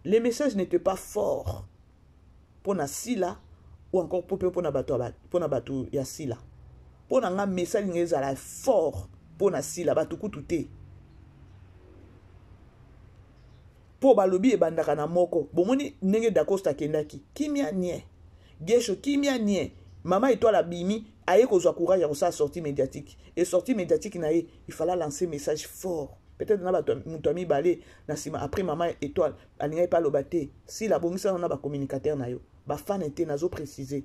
Le message n'était pas fort mpo na Sila ou encore mpo mpe mpona bato ya Sila. Mpo na nga, message nga ezala fort mpo na Sila, bato kutu te, mpo balobi ebandaka na moko. Bomoni ndenge Dacosta akendaki kimia nie, Gesho kimia nie, mama Étoile abimi, aye kozwa courage ya kosala sortie médiatique. E sortie médiatique na ye, il fallait lancer message fort peut-être na bato moto ya mibale na nsima après mama Étoile alingaki mpe aloba te. Sila, abongisana na bacommunicateur na yo, bafane te, nazoprécise,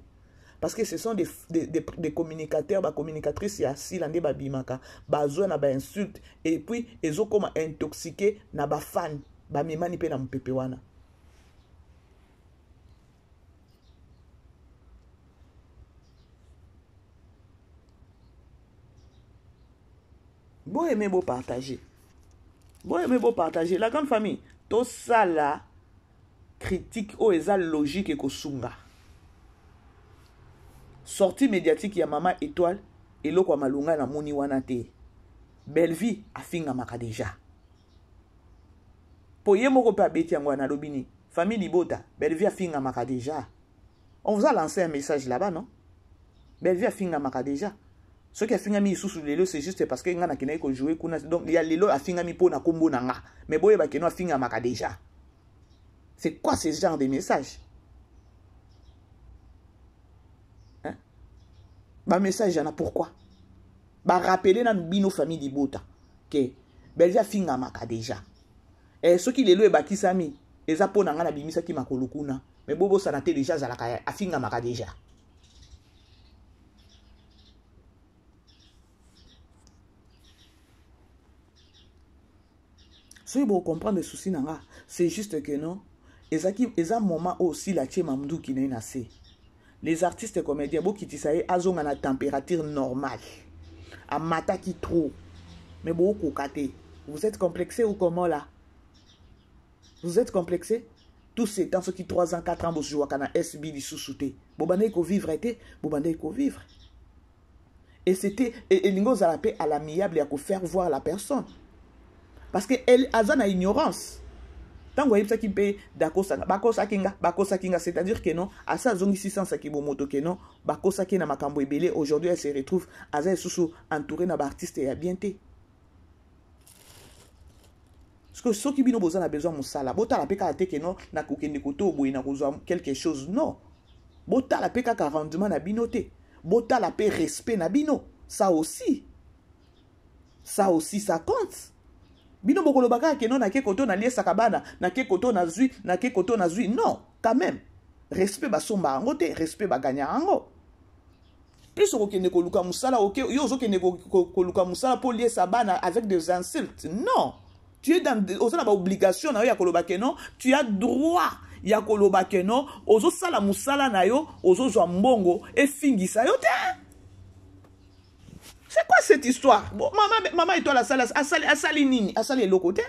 parce que ce sont des communicateurs, bacommunicatrice ya Sila nde babimaka, bazwa na bainsulte et puis ezokoma intoxiqué na bafane, bamemani mpe na mopepe wana. Boaime, bopartage, boaime, bopartage. La grande famille, tosala critique oyo eza logique, ekosunga. Sortie médiatique ya mama Étoile, eloko ya malunga namoni wana te. Bellevie afingamaka déjà, mpo ye moko mpe abeti yango wana. Alobi nini? Famille libota, Bellevie afingamaka déjà. On vous a lancé un message là-bas, non? Bellevie afingamaka déjà. Soki afingami lisusu lelo, c'est juste parce que nga nakendaki kojouer kuna. Donc ya lelo afingami mpo na nkombo na nga, mais boyeba ke non, afingamaka déjà. C'est quoi ce genre de message, hein? Bamessage yana pourquoi barapele nanu bino, famille libota, ke Bellevie afingamaka déjà. Soki lelo ebakisami, eza mpo na ngai nabimisaki makolo kuna, mais bobosana te, déjà azalaka afingamaka déjà. Soki bocomprendre souci na nga, c'est juste que non, ezaki eza moment oyo Sila atie manduki na ye na se. Les artistes comédiens, bokitisa ye azonga na température normale. Amataki trop, mais bokoka te. Vous êtes complexé ou comment là? Vous êtes complexé? Tous ces temps, soki 3 ans, 4 ans bozwaka na SB lisusu te, bobandaki kovivre te, bobandaki kovivre. Et c'était elingi ozala mpe à l'amiable ya kofaire voir la personne, parce que elle aza na ignorance. Ntango ayebisaki mpe dakosaka, bakosaki nga, bakosaki nga, c'est-à-dire que non, asa azongisi sansaki bomoto ke non, bakosaki na makambo ebele. Aujourd'hui elle se retrouve aza lisusu entouré na baartiste ya bien te. Parce que soki bino boza na besoin mosala, botala mpe kaka te ke non, nakokende koto boye, nakozwa quelque chose. Non, botala mpe kaka rendement na bino te, botala mpe respect na bino. Ça aussi, ça aussi, ça compte. Bino bokoloba kaka ke non, nake koto, naliesaka bana, nake koto, nazwi, nake koto, nazwi. Non, quand même, respect basomba yango te, respect baganyaka yango. Plus okokende koluka mosala, yo ozokende koluka mosala mpo oliesa bana avec des insultes? Non, tu es dans, oza na baobligation na yo ya koloba ke non, tu as droit ya koloba ke non, ozosala mosala na yo, ozozwa mbongo, efingisa yo te. C'est quoi cette histoire? Bon, mama, mama Étoile asali, asali, asali nini? Asali eloko te.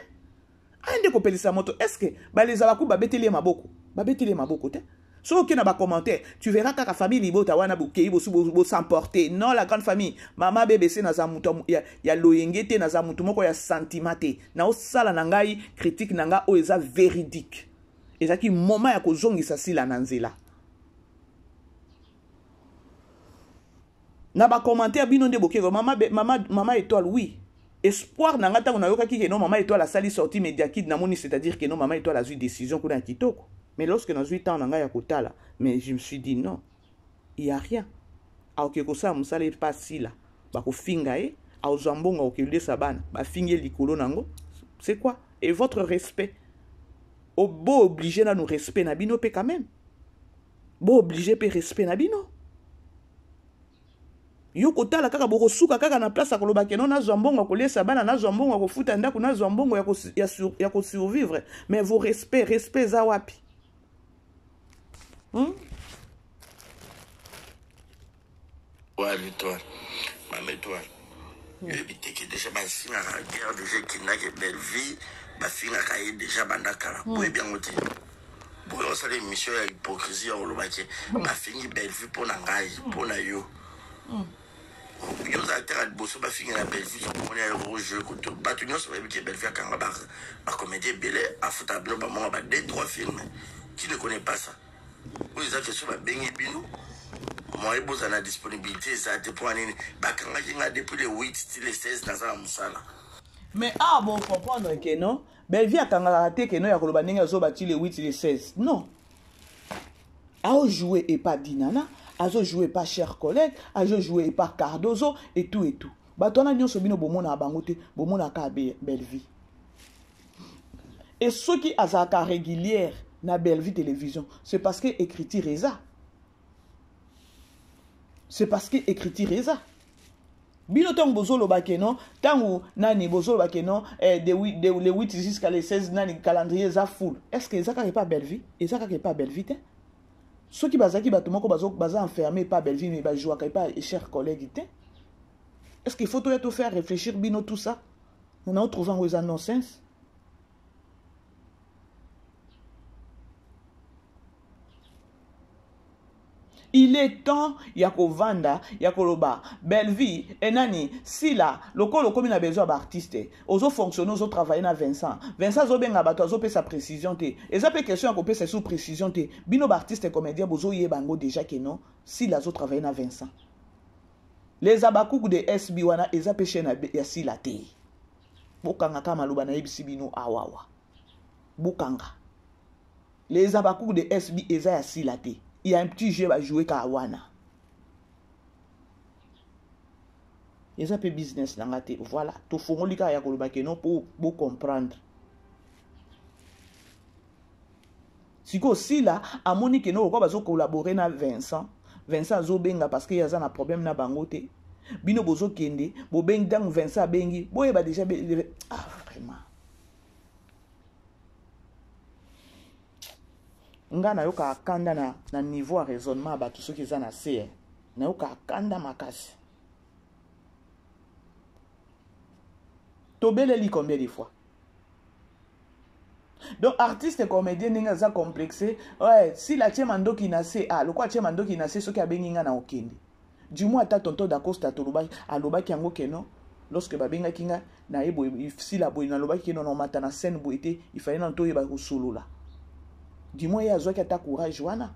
Aye nde kopelisa moto. Est ce que baleza baku babeteli ye maboko? Babeteli ye maboko te. Soki okei na bacommentaire, tu verras kaka famille libota wana bokei bosu bosemporte. Non, la grande famille, mama BBC, naza moto ya loyenge te, naza moto moko ya sentiment te. Naosala na ngai critique na ngai oyo eza véridique. Ezalaki moment ya kozongisa Sila na nzela. Na bacommentaire bino nde bokeko mama, mama, mama Étoile. Oui, espoir na nga ntango nayokaki ke non, mama Étoile asali sortie médiatique, namoni, c'est-à-dire ke non, mama Étoile azwi décision kuna ya kitoko. Mais lorsque nazwi temps na ngai ya kotala, mais je me suis dit non, il y a rien. Akoki kosala mosala epa Sila, bakofinga ye, akozwa mbongo, akoki bana, bafingi ye likolo nango. C'est quoi? Et votre respect, bo obligé nanu respect na bino mpe quand même, bo obligé mpe respect na bino. Yo kotala kaka, bokosuka kaka na place ya koloba ke non, nazwa mbongo ya koliesa bana, nazwa mbongo ya kofuta ndako, nazwa mbongo ya kosurvivre. Mais vos respect, respect eza wapi? Étoile, étoile, mama Étoile, yoyebi te ke déjà basingaka guerre déjà ekendaki Bellevie, bafingaka ye déjà banda kala. Boyebi yango te. Boye osala émission ya hypocrisie ya koloba ke bafingi Bellevie mpo na ngai, mpo na yo. Yo ozala teka liboso bafingi na Bellevue, sokomoni ya rojeu koto. Bato nyonso bayebi ke Bellevue akanga bacomédie ebele, afutaka bino bamonga ba 2 3 films. Qui ne connaît pas ça? Oyo eza question babengi bino, moye bozala na disponibilité eza te. Mpo nini bakangaki nga depuis le 8 ti le 16? Naza na mosala. Mais ah, bon, comprendre ke non, Bellevue akangaka te ke non, ya koloba ndenge azoba ti le 8, le 16. Non, aojoue epa Dinana, azojoue epa cher collègue, azojoue epa Cardozo et tout et tout. Bato wana nyonso bino bomonaka bango te, bomonaka Bellevue. Et soki azalaka régulière na Bellevue Télévision, c'est parce que écriture eza, c'est parce que écriture eza. Bino ntango bozoloba ke non, ntango nani bozoloba ke non, de le 8 jusqu'à le 16, nani, calendrier eza full. Est ce que eza kaka epa Bellevue? Eza kaka epa Bellevue te. Soki bazalaki bato moko baza enfermé epa Bellevue, mais bajouaka epa cher collègue te. Est ce qu'il faut toya tofaire réfléchir bino tout ça? Na otrouve yango eza non-sens. Il est temps ya kovanda ya koloba Bellevue enani Sila lokola okomi na besoin ya baartiste, ozofonctionne, ozotravaille na Vincent. Vincent azobenga bato, azopesa précision te. Eza mpe question ya kopesa sous précision te. Bino baartiste comédien bozoyeba yango déjà ke non, Sila azotravaille na Vincent. Les Abakuku de SB wana eza mpe chaîne ya Sila te. Bokanga kaka maloba nayebisi bino awawa, bokanga. Les Abakuku de SB eza ya Sila te. Il y a un petit jeu bajoue kaka wana, eza mpe business na nga te. Voilà, tofongoli kaka ya koloba ke non, mpo bocomprendre. Sikoyo Sila amoni ke non, lokwa bazocollabore na Vincent, Vincent azobenga parce que ye aza na problème na bango te. Bino bozokende bobengi ntango Vincent abengi, boyeba déjà. Ah, vraiment. Nga nayokaka kanda na, na niveau ya raisonnement ya bato soki eza na se eh. Nayokaka kanda makasi. Tobeleli combien de fois? Donc artiste comédien ndenge aza complexe, ouais, s'il atie mandoki na se, ah, lokola atie mandoki na se soki abengi nga na okende. Du moins ata tonton Dacosta tolobaki, alobaki yango ke non, lorsque babengaki nga na ye boye sila boye nalobaki ke non omata na scène boye te, il fallait nanu toyeba kosolola. Du moins ye azwaki ata courage wana.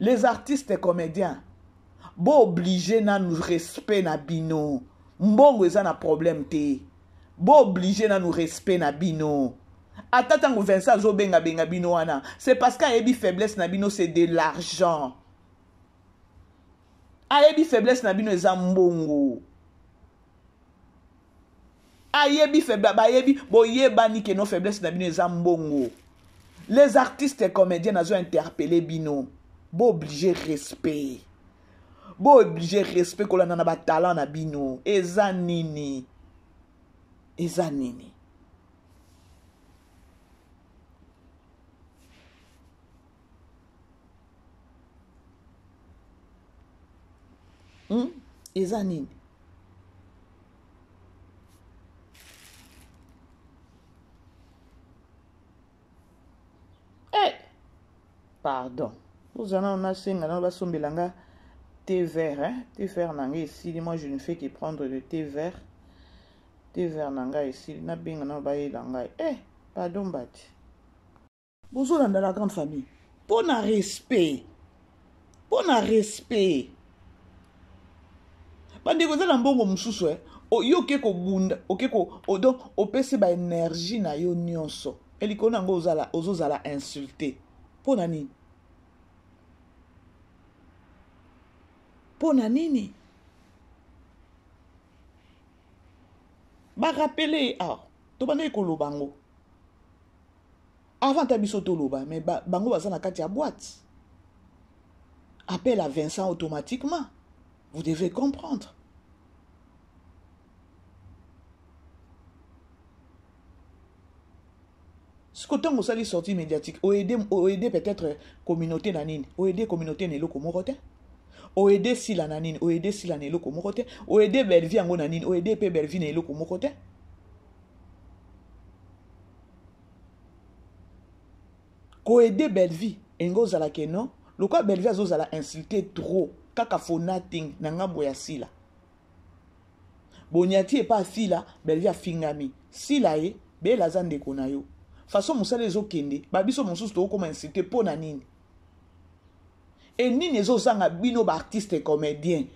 Les artistes comédiens, bo obligé nanu respect na bino. Mbongo eza na problème te. Bo obligé nanu respect na bino. Ata tango Vincent azo benga benga bino wana, c'est parce qu'ayebi faiblesse na bino, c'est de l'argent. Ayebi faiblesse na bino eza mbongo. Ayebi faiblesse, bayebi boyebani que no faiblesse na bino eza mbongo. Les artistes et comédiens nazo interpeller bino. Bo obligé respect. Bo obligé respect kolanda na ba talent na bino. Eza nini? Eza nini? Eza nini? Eh, pardon. Bozana na senga na basombela nga thé vert, hein? Thé vert na nga esili, moi je ne fais que prendre le thé vert. Thé vert na nga esili, na benga na bayela ngai. Eh, pardon bati. Bozolanda la grande famille. Pour na respect. Pour na respect. Bandeko eza na mbongo mosusu eh. Yo oke kobunda, oke ko, o, donc opesi ba énergie na yo nyonso. Eliko na yango ozala, ozozala insulté. Mpo na nini? Mpo na nini? Ba rappeler awa, tobandaki koloba yango. Avant ta biso toloba, mais ba, bango baza na kati ya boîte. Appel à Vincent automatiquement. Vous devez comprendre. Siko ntango osali sortie médiatique, oede, oede peut-être communauté na nini? Oede communauté na eloko moko te? Oede Sila na nini? Oede Sila na eloko moko te? Oede Bellevue yango na nini? Oede pe Bellevue na eloko moko te? Koede Bellevue elingi ozala ke non, lokola Bellevue azozala insulté trop kaka for nothing na ngambo ya Sila. Bonyati epa Sila, Bellevue afingami. Sila ye, Bella aza ndeko na yo. Façon mosala ezokende, ba biso mosusu tokokoma insulté mpo na nini? E nini ezozanga bino ba artistes et comédiens?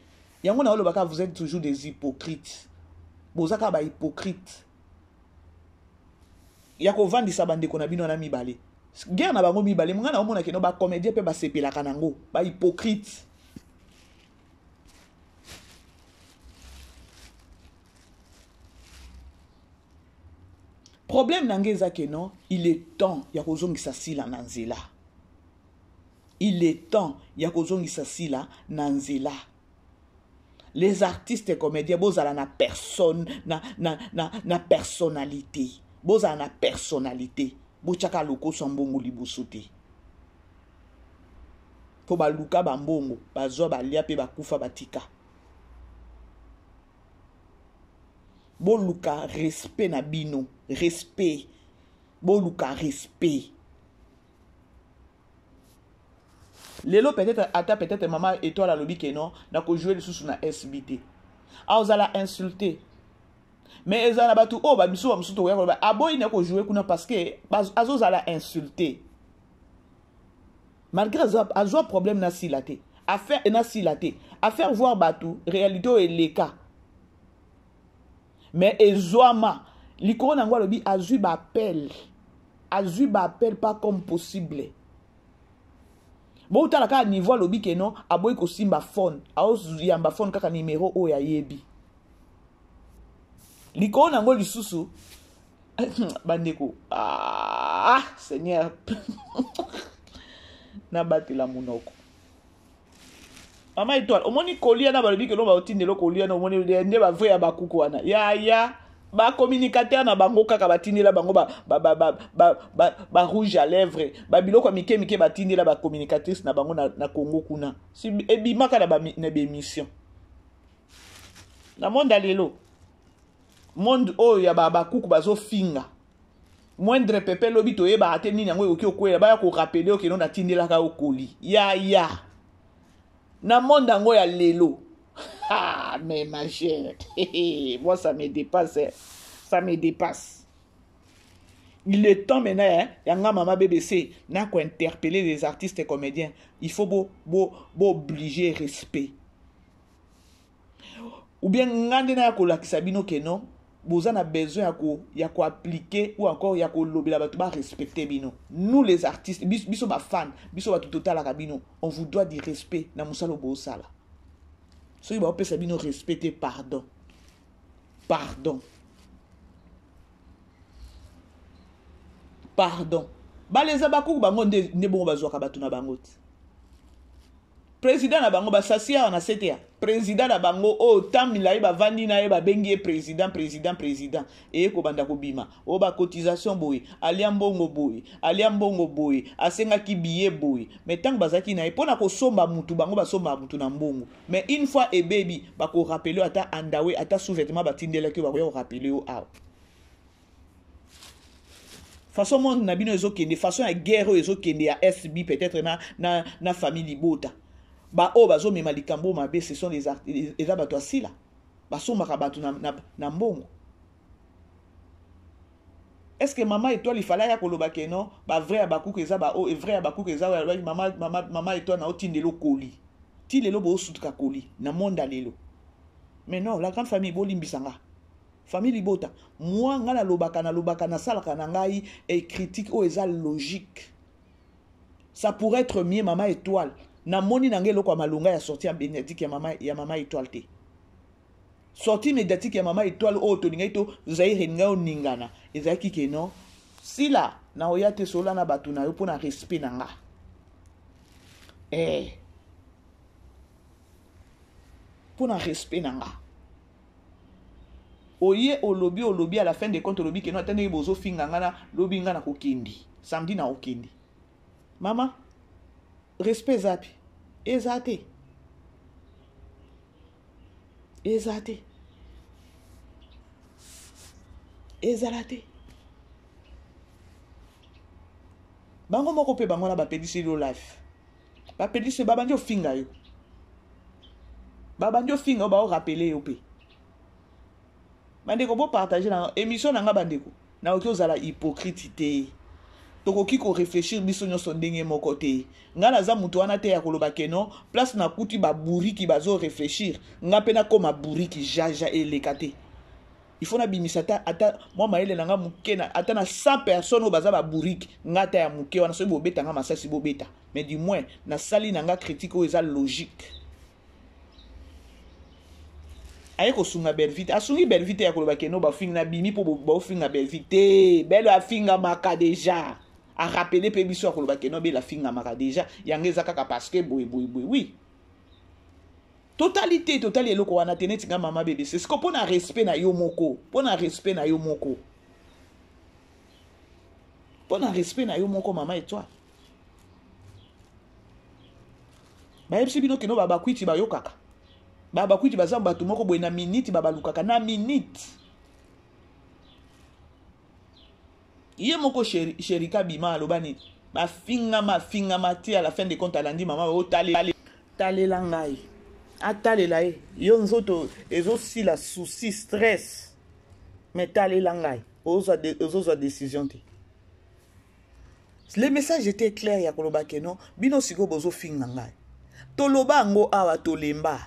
Yango na olobaka, vous êtes toujours des hypocrites. Boza kaka ba hypocrites. Ya kovandisa bandeko na bino na mibale. Guerre na bango mibale, nga na omona keno ba comédiens pe basepelaka nango, ba hypocrites. Problème na ngai eza ke non, il est temps ya kozongisa Sila na nzela. Il est temps ya kozongisa Sila na nzela. Les artistes et comédiens, bozala na personne, na, na, na, na personnalité. Bozala na personnalité. Botiaka lokoso mbongo liboso te. Po baluka ba mbongo, bazwa balia pe bakufa batika. Boluka respect na bino, respect. Boluka respect. Lelo peut-être ata peut-être maman étoile alobi ke non, na ko jouer lisusu na SB te. A ozala insulté. Mais ezala na batu oyo ba misu ba mususu tokoya koloba aboyi na ko jouer kuna parce que azozala insulté. Malgré azwa problème na sila te. Affaire na sila te. Affaire voir batu réalité oyo eleka. Mais ezwama likolo nango alobi azwi ba appel. Azwi ba appel pas comme possible. Botala kaka niveau alobi ke non, aboyi kosimba phone, aoyamba phone kaka numéro oyo ayebi. Likolo nango lisusu bandeko, ah Seigneur, nabatela monoko. Mama Etoile, omoni kolia na balobi ke no baotindela kolia na omoni nde ba vrai ya bakuku wana. Ya ya ba communicateur na bango kaka batindela bango ba ba ba ba ba, ba, ba rouge à lèvres, ba biloko mike mike batindela ba communicatrice na bango na, na Congo kuna. Si ebimaka na ba na ba émission. Na monde ya lelo. Monde oyo ya ba bakuku bazofinga. Moindre pepe lobi toyebaka te nini yango ekoki okwela baya korapele yo keno natindelaka yo koli. Ya ya. Na monde yango ya lelo. Ah, mais ma chère, moi ça me dépasse, hein. Ça me dépasse. Il est temps maintenant, hein, yanga mama BBC, n'a quoi interpeller les artistes et comédiens. Il faut bo, bo, bo obliger respect. Ou bien ngande na ya kolakisa bino que non, boza na besoin ya ko ya ko appliquer ou encore ya ko lobela bato ba respecter bino. Nous les artistes, biso ba fans, biso bato totalaka bino, on vous doit du respect na mosala bosala. Soki ba opesa bino respect te, pardon. Pardon. Pardon. Baleza bakuku bango nde nde bongo bazwaka bato na bango te. Président na bango basasi awa na CTA. Président na bango oyo oh, temps milayi bavandi na ye babengi ye président président président eye kobanda kobima oyo ba cotisation boye alia mbongo boye alia mbongo boye asengaki billet boye mais ntango bazalaki na ye mpo na kosomba mutu bango basombaka mutu na mbongo mais une fois ebebi bakorapele yo ata andawe ata sous-vêtement batindelaki yo bakoya korapele yo awa façon monde na bino ezokende façon ya guerre oyo ezokende ya SB peut-être na, na, na famille libota baoyo bazomema likambo mabe ce sont les eza bato ya sila basombaka bato na, na, na mbongo. Est-ce que mama Étoile il fallait ya koloba ke non ba vrai ya bakuku eza ba oyo vrai ya bakuku eza oyo alobaki mama, mama, mama Étoile na otindela okoli ti lelo bosutuka koli na monde ya lelo. Mais non, la grande famille bolimbisa nga famille libota moi nga nalobaka nalobaka nasalaka na ngai e critique oyo eza logique. Ça pourrait être mieux mama Étoile namoni na ngai eloko ya malonga ya sortie ya médiatique ya mama, ya mama Étoile te. Sortie médiatique ya mama Étoile oyo tolingaki to Zaire elingai oningana ezalaki ke non sila na oya te sola na bato na yo mpo na respect na nga eh mpo na respect na nga oye olobi olobi à la fin de compte olobi ke non ata ndenge bozofinga nga na lobi nga na kokende samedi na okende mama respect eza pi eza te eza te ezala te bango moko mpe bango wana bapelisi yo life bapelisi babandi ofinga yo babandi ofinga yo baorapele yo mpe bandeko bopartage na émission na nga bandeko nakoki ozala hypocrite te tokoki koreflechir biso nyonso ndenge moko te nga naza moto wana te ya koloba ke non place nakuti baburiki bazoreflechir nga mpe nakoma buriki jaja eleka te il faut nabimisa ata ata mwa mayele na nga moke ata na 100 personnes oyo baza baburiki nga ata ya moke wana soki bobeta nga masasi bobeta mais du moins nasali na nga critique oyo eza logique. Aye kosunga Bellevue te asungi Bellevue te ya koloba ke no bafingi na bimi mpo baofinga Bellevue te Belle afingamaka déjà arapele mpe biso ya koloba ke no Belle afingamaka déjà yango eza kaka parce que boye boye boye oui totali te totali eloko wana te neti nga mama BBC siko mpo na respect na yo moko mpo na respect na yo moko mpo na respect na yo moko mama Étoile bayebisi bino kino babakwiti bayokaka babakwiti baza bato moko boye na minute babalukaka na minute ye moko sherika bima aloba nini bafingama afingama ti à la fin de compte alandi mama otalela talela ngai atalela ye yo nzoto ezosila souci stress mais talela ngai ozozwa décision te. Le message était clair ya koloba ke non bino sikoyo bozofinga ngai toloba yango awa tolemba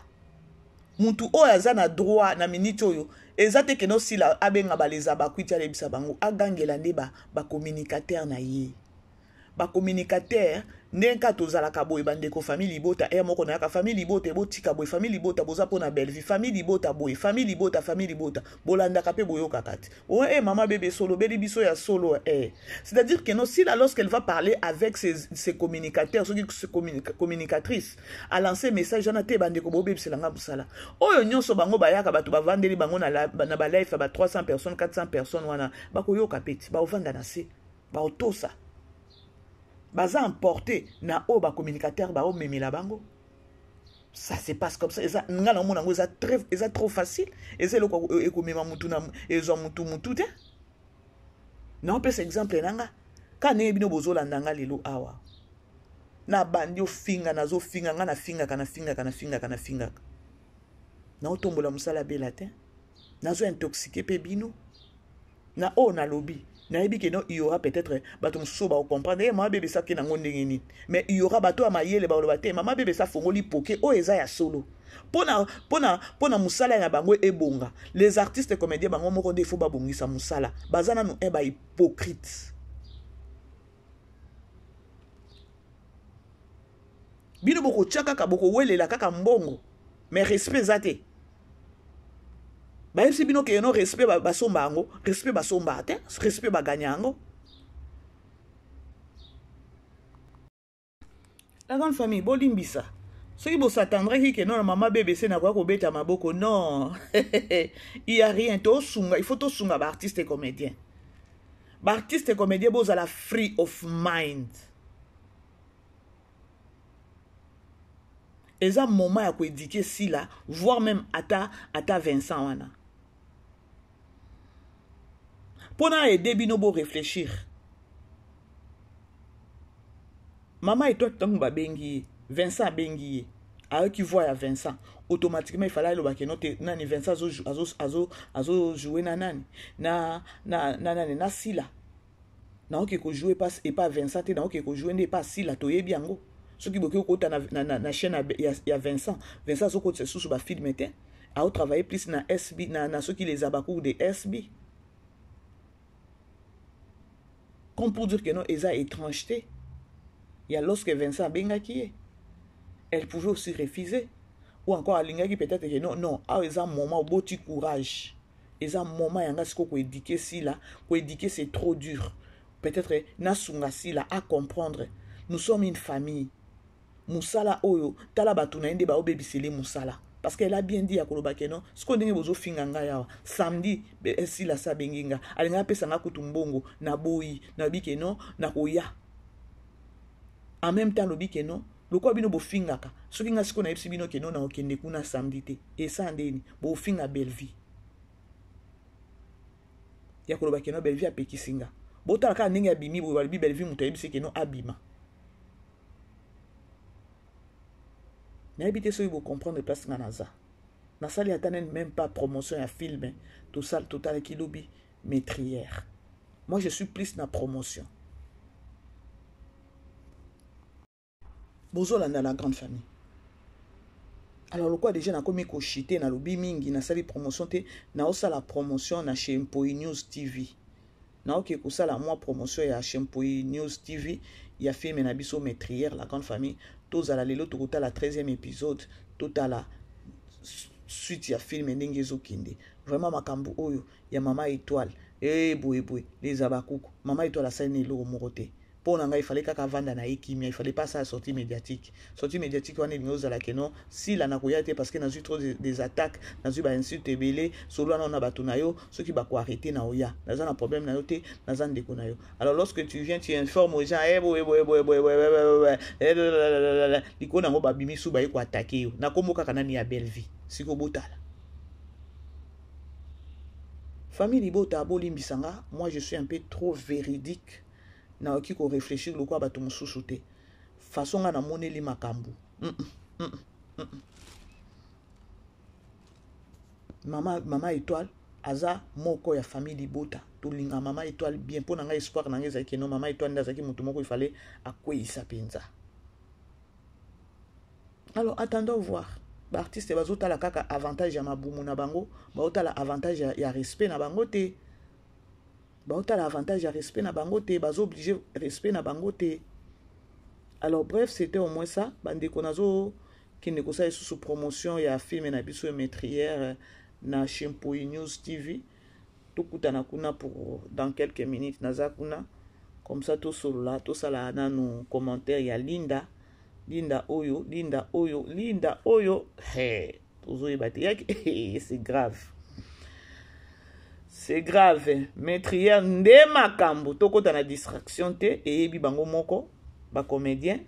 mutu oyo aza na droit na minute oyo eza te ke nosila abenga baleza bakwiti alebisa bango agangela nde ba communicateur na ye ba communicateur. Ndenge kaka tozalaka boye bandeko famille libota heure moko nayaka famille libota ebotika boye famille libota boza pona Bellevue famille libota boye famille libota famille libota bolandaka pe boyokaka te oh eh maman bebe solo beli biso ya solo eh c'est-à-dire que non Sila lorsqu'elle va parler avec ses, ses communicateurs soki ses communicatrices a lancer message wana te bandeko bobebisela nga mosala oyo nyonso bango bayaka bato bavandeli bango na, la, na ba live ya ba 300 personnes 400 personnes wana bakoyoka peti baovanda na se baotosa baza emporte na oyo bacommunicateur baomemela bango. Ça se passe comme ça. Eza nga na omona yango eza très, eza trop facile. Eza eloko ekomema mutu na ezwa mutu mutu te. Naopesa exemple na nga ka ndenge bino bozolanda nga lelo awa. Nabandi ofinga, nazofinga nga, nafingaka, nafingaka, nafingaka, nafingaka. Naotombola mosala bela te. Nazo intoxiquer pe bino. Na oyo nalobi, nayebi ke no il y aura peut-être bato mosusu ba comprendre eh mama bebe saki nango ndenge nini, mais il y aura bato ya mayele baloba te mama bebe sa fongoli poke oyo eza ya solo. Pona pona pona musala na bango ebonga, les artistes comédiens bango moko nde faut babongisa musala, baza nanu eh ba hypocrite. Bino bokotia kaka, bokowelela kaka mbongo, mais respect eza te. Bayebisi bino ke no respect basomba yango, respect basomba te, respect baganya yango. La grande famille, bolimbisa. Soki bosatandraki ke non mama BBC nakoya kobeta maboko, non. Il y a rien, tosunga, il faut tosunga ba artistes et comédiens. Ba artistes et comédiens bozala free of mind. Eza moment ya koéduquer Sila, voire même ata, ata Vincent wana. Pona aider bino bo réfléchir. Mama étoile tango babengi ye, Vincent abengi ye. Ayoki voix ya Vincent, automatiquement il fallait aloba ke non te nani Vincent azo azo azo azo jouer na nani na na na nani na Sila. Naoke ko jouer pas et pas Vincent te, naoke ko jouer nde pas Sila toyebi yango. Soki boki okota na, na, na, na chaîne ya, ya Vincent, Vincent azokotisa susu ba film te. Ao travailler plus na SB, na, na soki les abakours de SB. Comme pour dire que non, eza étrangeté. Il y a lorsque Vincent abengaki ye, elle pouvait aussi refuser. Ou encore alingaki peut-être que non, non, ah, eza moment boti courage. Eza moment yanga siko ko éduquer Sila, ko éduquer c'est trop dur. Peut-être nasunga Sila à comprendre. Nous sommes une famille. Musala oyo, tala batu na ende ba obebisele musala. Parce qu'elle a bien dit ya koloba ke non, siko ndenge bozo finga nga yawa. Samedi Sila sa bengi nga. Alinga pesa nga kutu mbongo na boyi, na bi ke non, na koya. En même temps lobi ke non, lokwa bino bofingaka. Soki nga siko na yebisi bino ke non na okende kuna samedi te. Esa ndeni bofinga Bellevue. Ya koloba ke non Bellevue apekisi nga. Botala kaka ndenge abimi boye balobi Bellevue moto ayebisi ke non abima. Nayebi te soki bo comprendre place nga naza. Nasali ata nene même pas promotion ya film, tosal totalaki lobi meurtrière. Moi je suis plus na promotion. Bozolanda la grande famille. Alors lokwa déjà nakomi koshite na lobi mingi, nasali promotion te, naosala promotion na chez Mpoyi News TV. Naoke kosala mwa promotion ya chez Mpoyi News TV ya film na biso meurtrière la grande famille. Tozala lelo tokotala 13e épisode, totala suite ya film ndenge ezokende. Vraiment makambo oyo ya mama étoile, eh boye boye les abakuku. Mama étoile asali na eloko moko te. Mpo na ngai, il fallait kaka avanda na ye kimia, il fallait pas ça sortie médiatique. Sortie médiatique wana elingi ozala ke non, Sila nakoya te parce que nazwi trop des attaques, nazwi ba insultes ebele, solo wana na bato na yo, soki bako arrêter na oya. Naza na problème na yo te, naza ndeko na yo. Alors lorsque tu viens, tu informes aux gens, eh boye boye boye boye boye boye boye, eh, blablabla, likolo nango babimi su baye ko attaquer yo. Nakombo kaka nani ya Bellevue. Siko botala. Famille Libota bolimbisa nga, moi je suis un peu trop véridique. Naoki ko réfléchir lokwa bato mosusu te. Façon nga namoneli makambo. Mama, mama étoile aza moko ya famille Libota. Tolinga mama étoile bien. Mpo na ngai espoir na ngai ezalaki no mama étoile nde azalaki moto moko il fallait akweyisa mpenza. Alors attendons voir. Ba artiste bazotala kaka avantage ya mabumu na bango, bazotala avantage ya respect na bango te. Bazotala avantage ya respect na bango te, bazo obligé respect na bango te. Alors bref, c'était au moins ça. Bandeko, nazo kende kosala lisusu promotion ya film na biso meurtrière na Chimpui News TV. Tokutana kuna pour dans quelques minutes, naza kuna comme ça tosolola, tosala nanu commentaire ya Linda, Linda oyo, Linda oyo, Linda oyo, hey, tozoyeba te yaki. C'est grave, c'est grave. Meurtrière nde makambo. Tokota na distraction te. Eyebi bango moko bacomédien,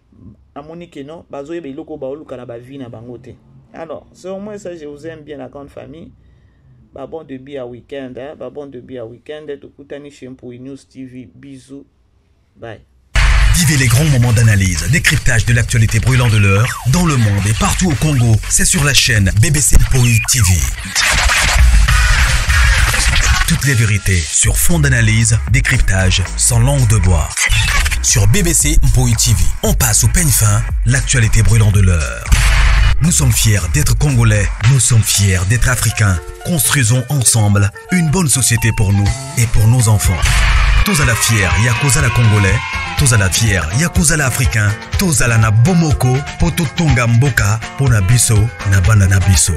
amoni keno bazoyeba eloko baoluka na bavie na bango te. Alors c'est au moins ça. Je vous aime bien, la grande famille. Ba bon début ya week-end, hein? Ba bon début ya week-end. Tokutani chez Mpui News TV. Bisous, bye. Vivez les grands moments d'analyse, décryptage de l'actualité brûlante de l'heure, dans le monde et partout au Congo. C'est sur la chaîne BBC Mpoi TV. Toutes les vérités sur fond d'analyse, décryptage, sans langue de bois. Sur BBC Mpoi TV, on passe au peigne fin l'actualité brûlante de l'heure. Nous sommes fiers d'être Congolais, nous sommes fiers d'être Africains. Construisons ensemble une bonne société pour nous et pour nos enfants. Tozala fier ya kozala Congolais, tozala fier ya kozala Africain, tozala na bomoko po totonga mboka pona biso na bana na biso.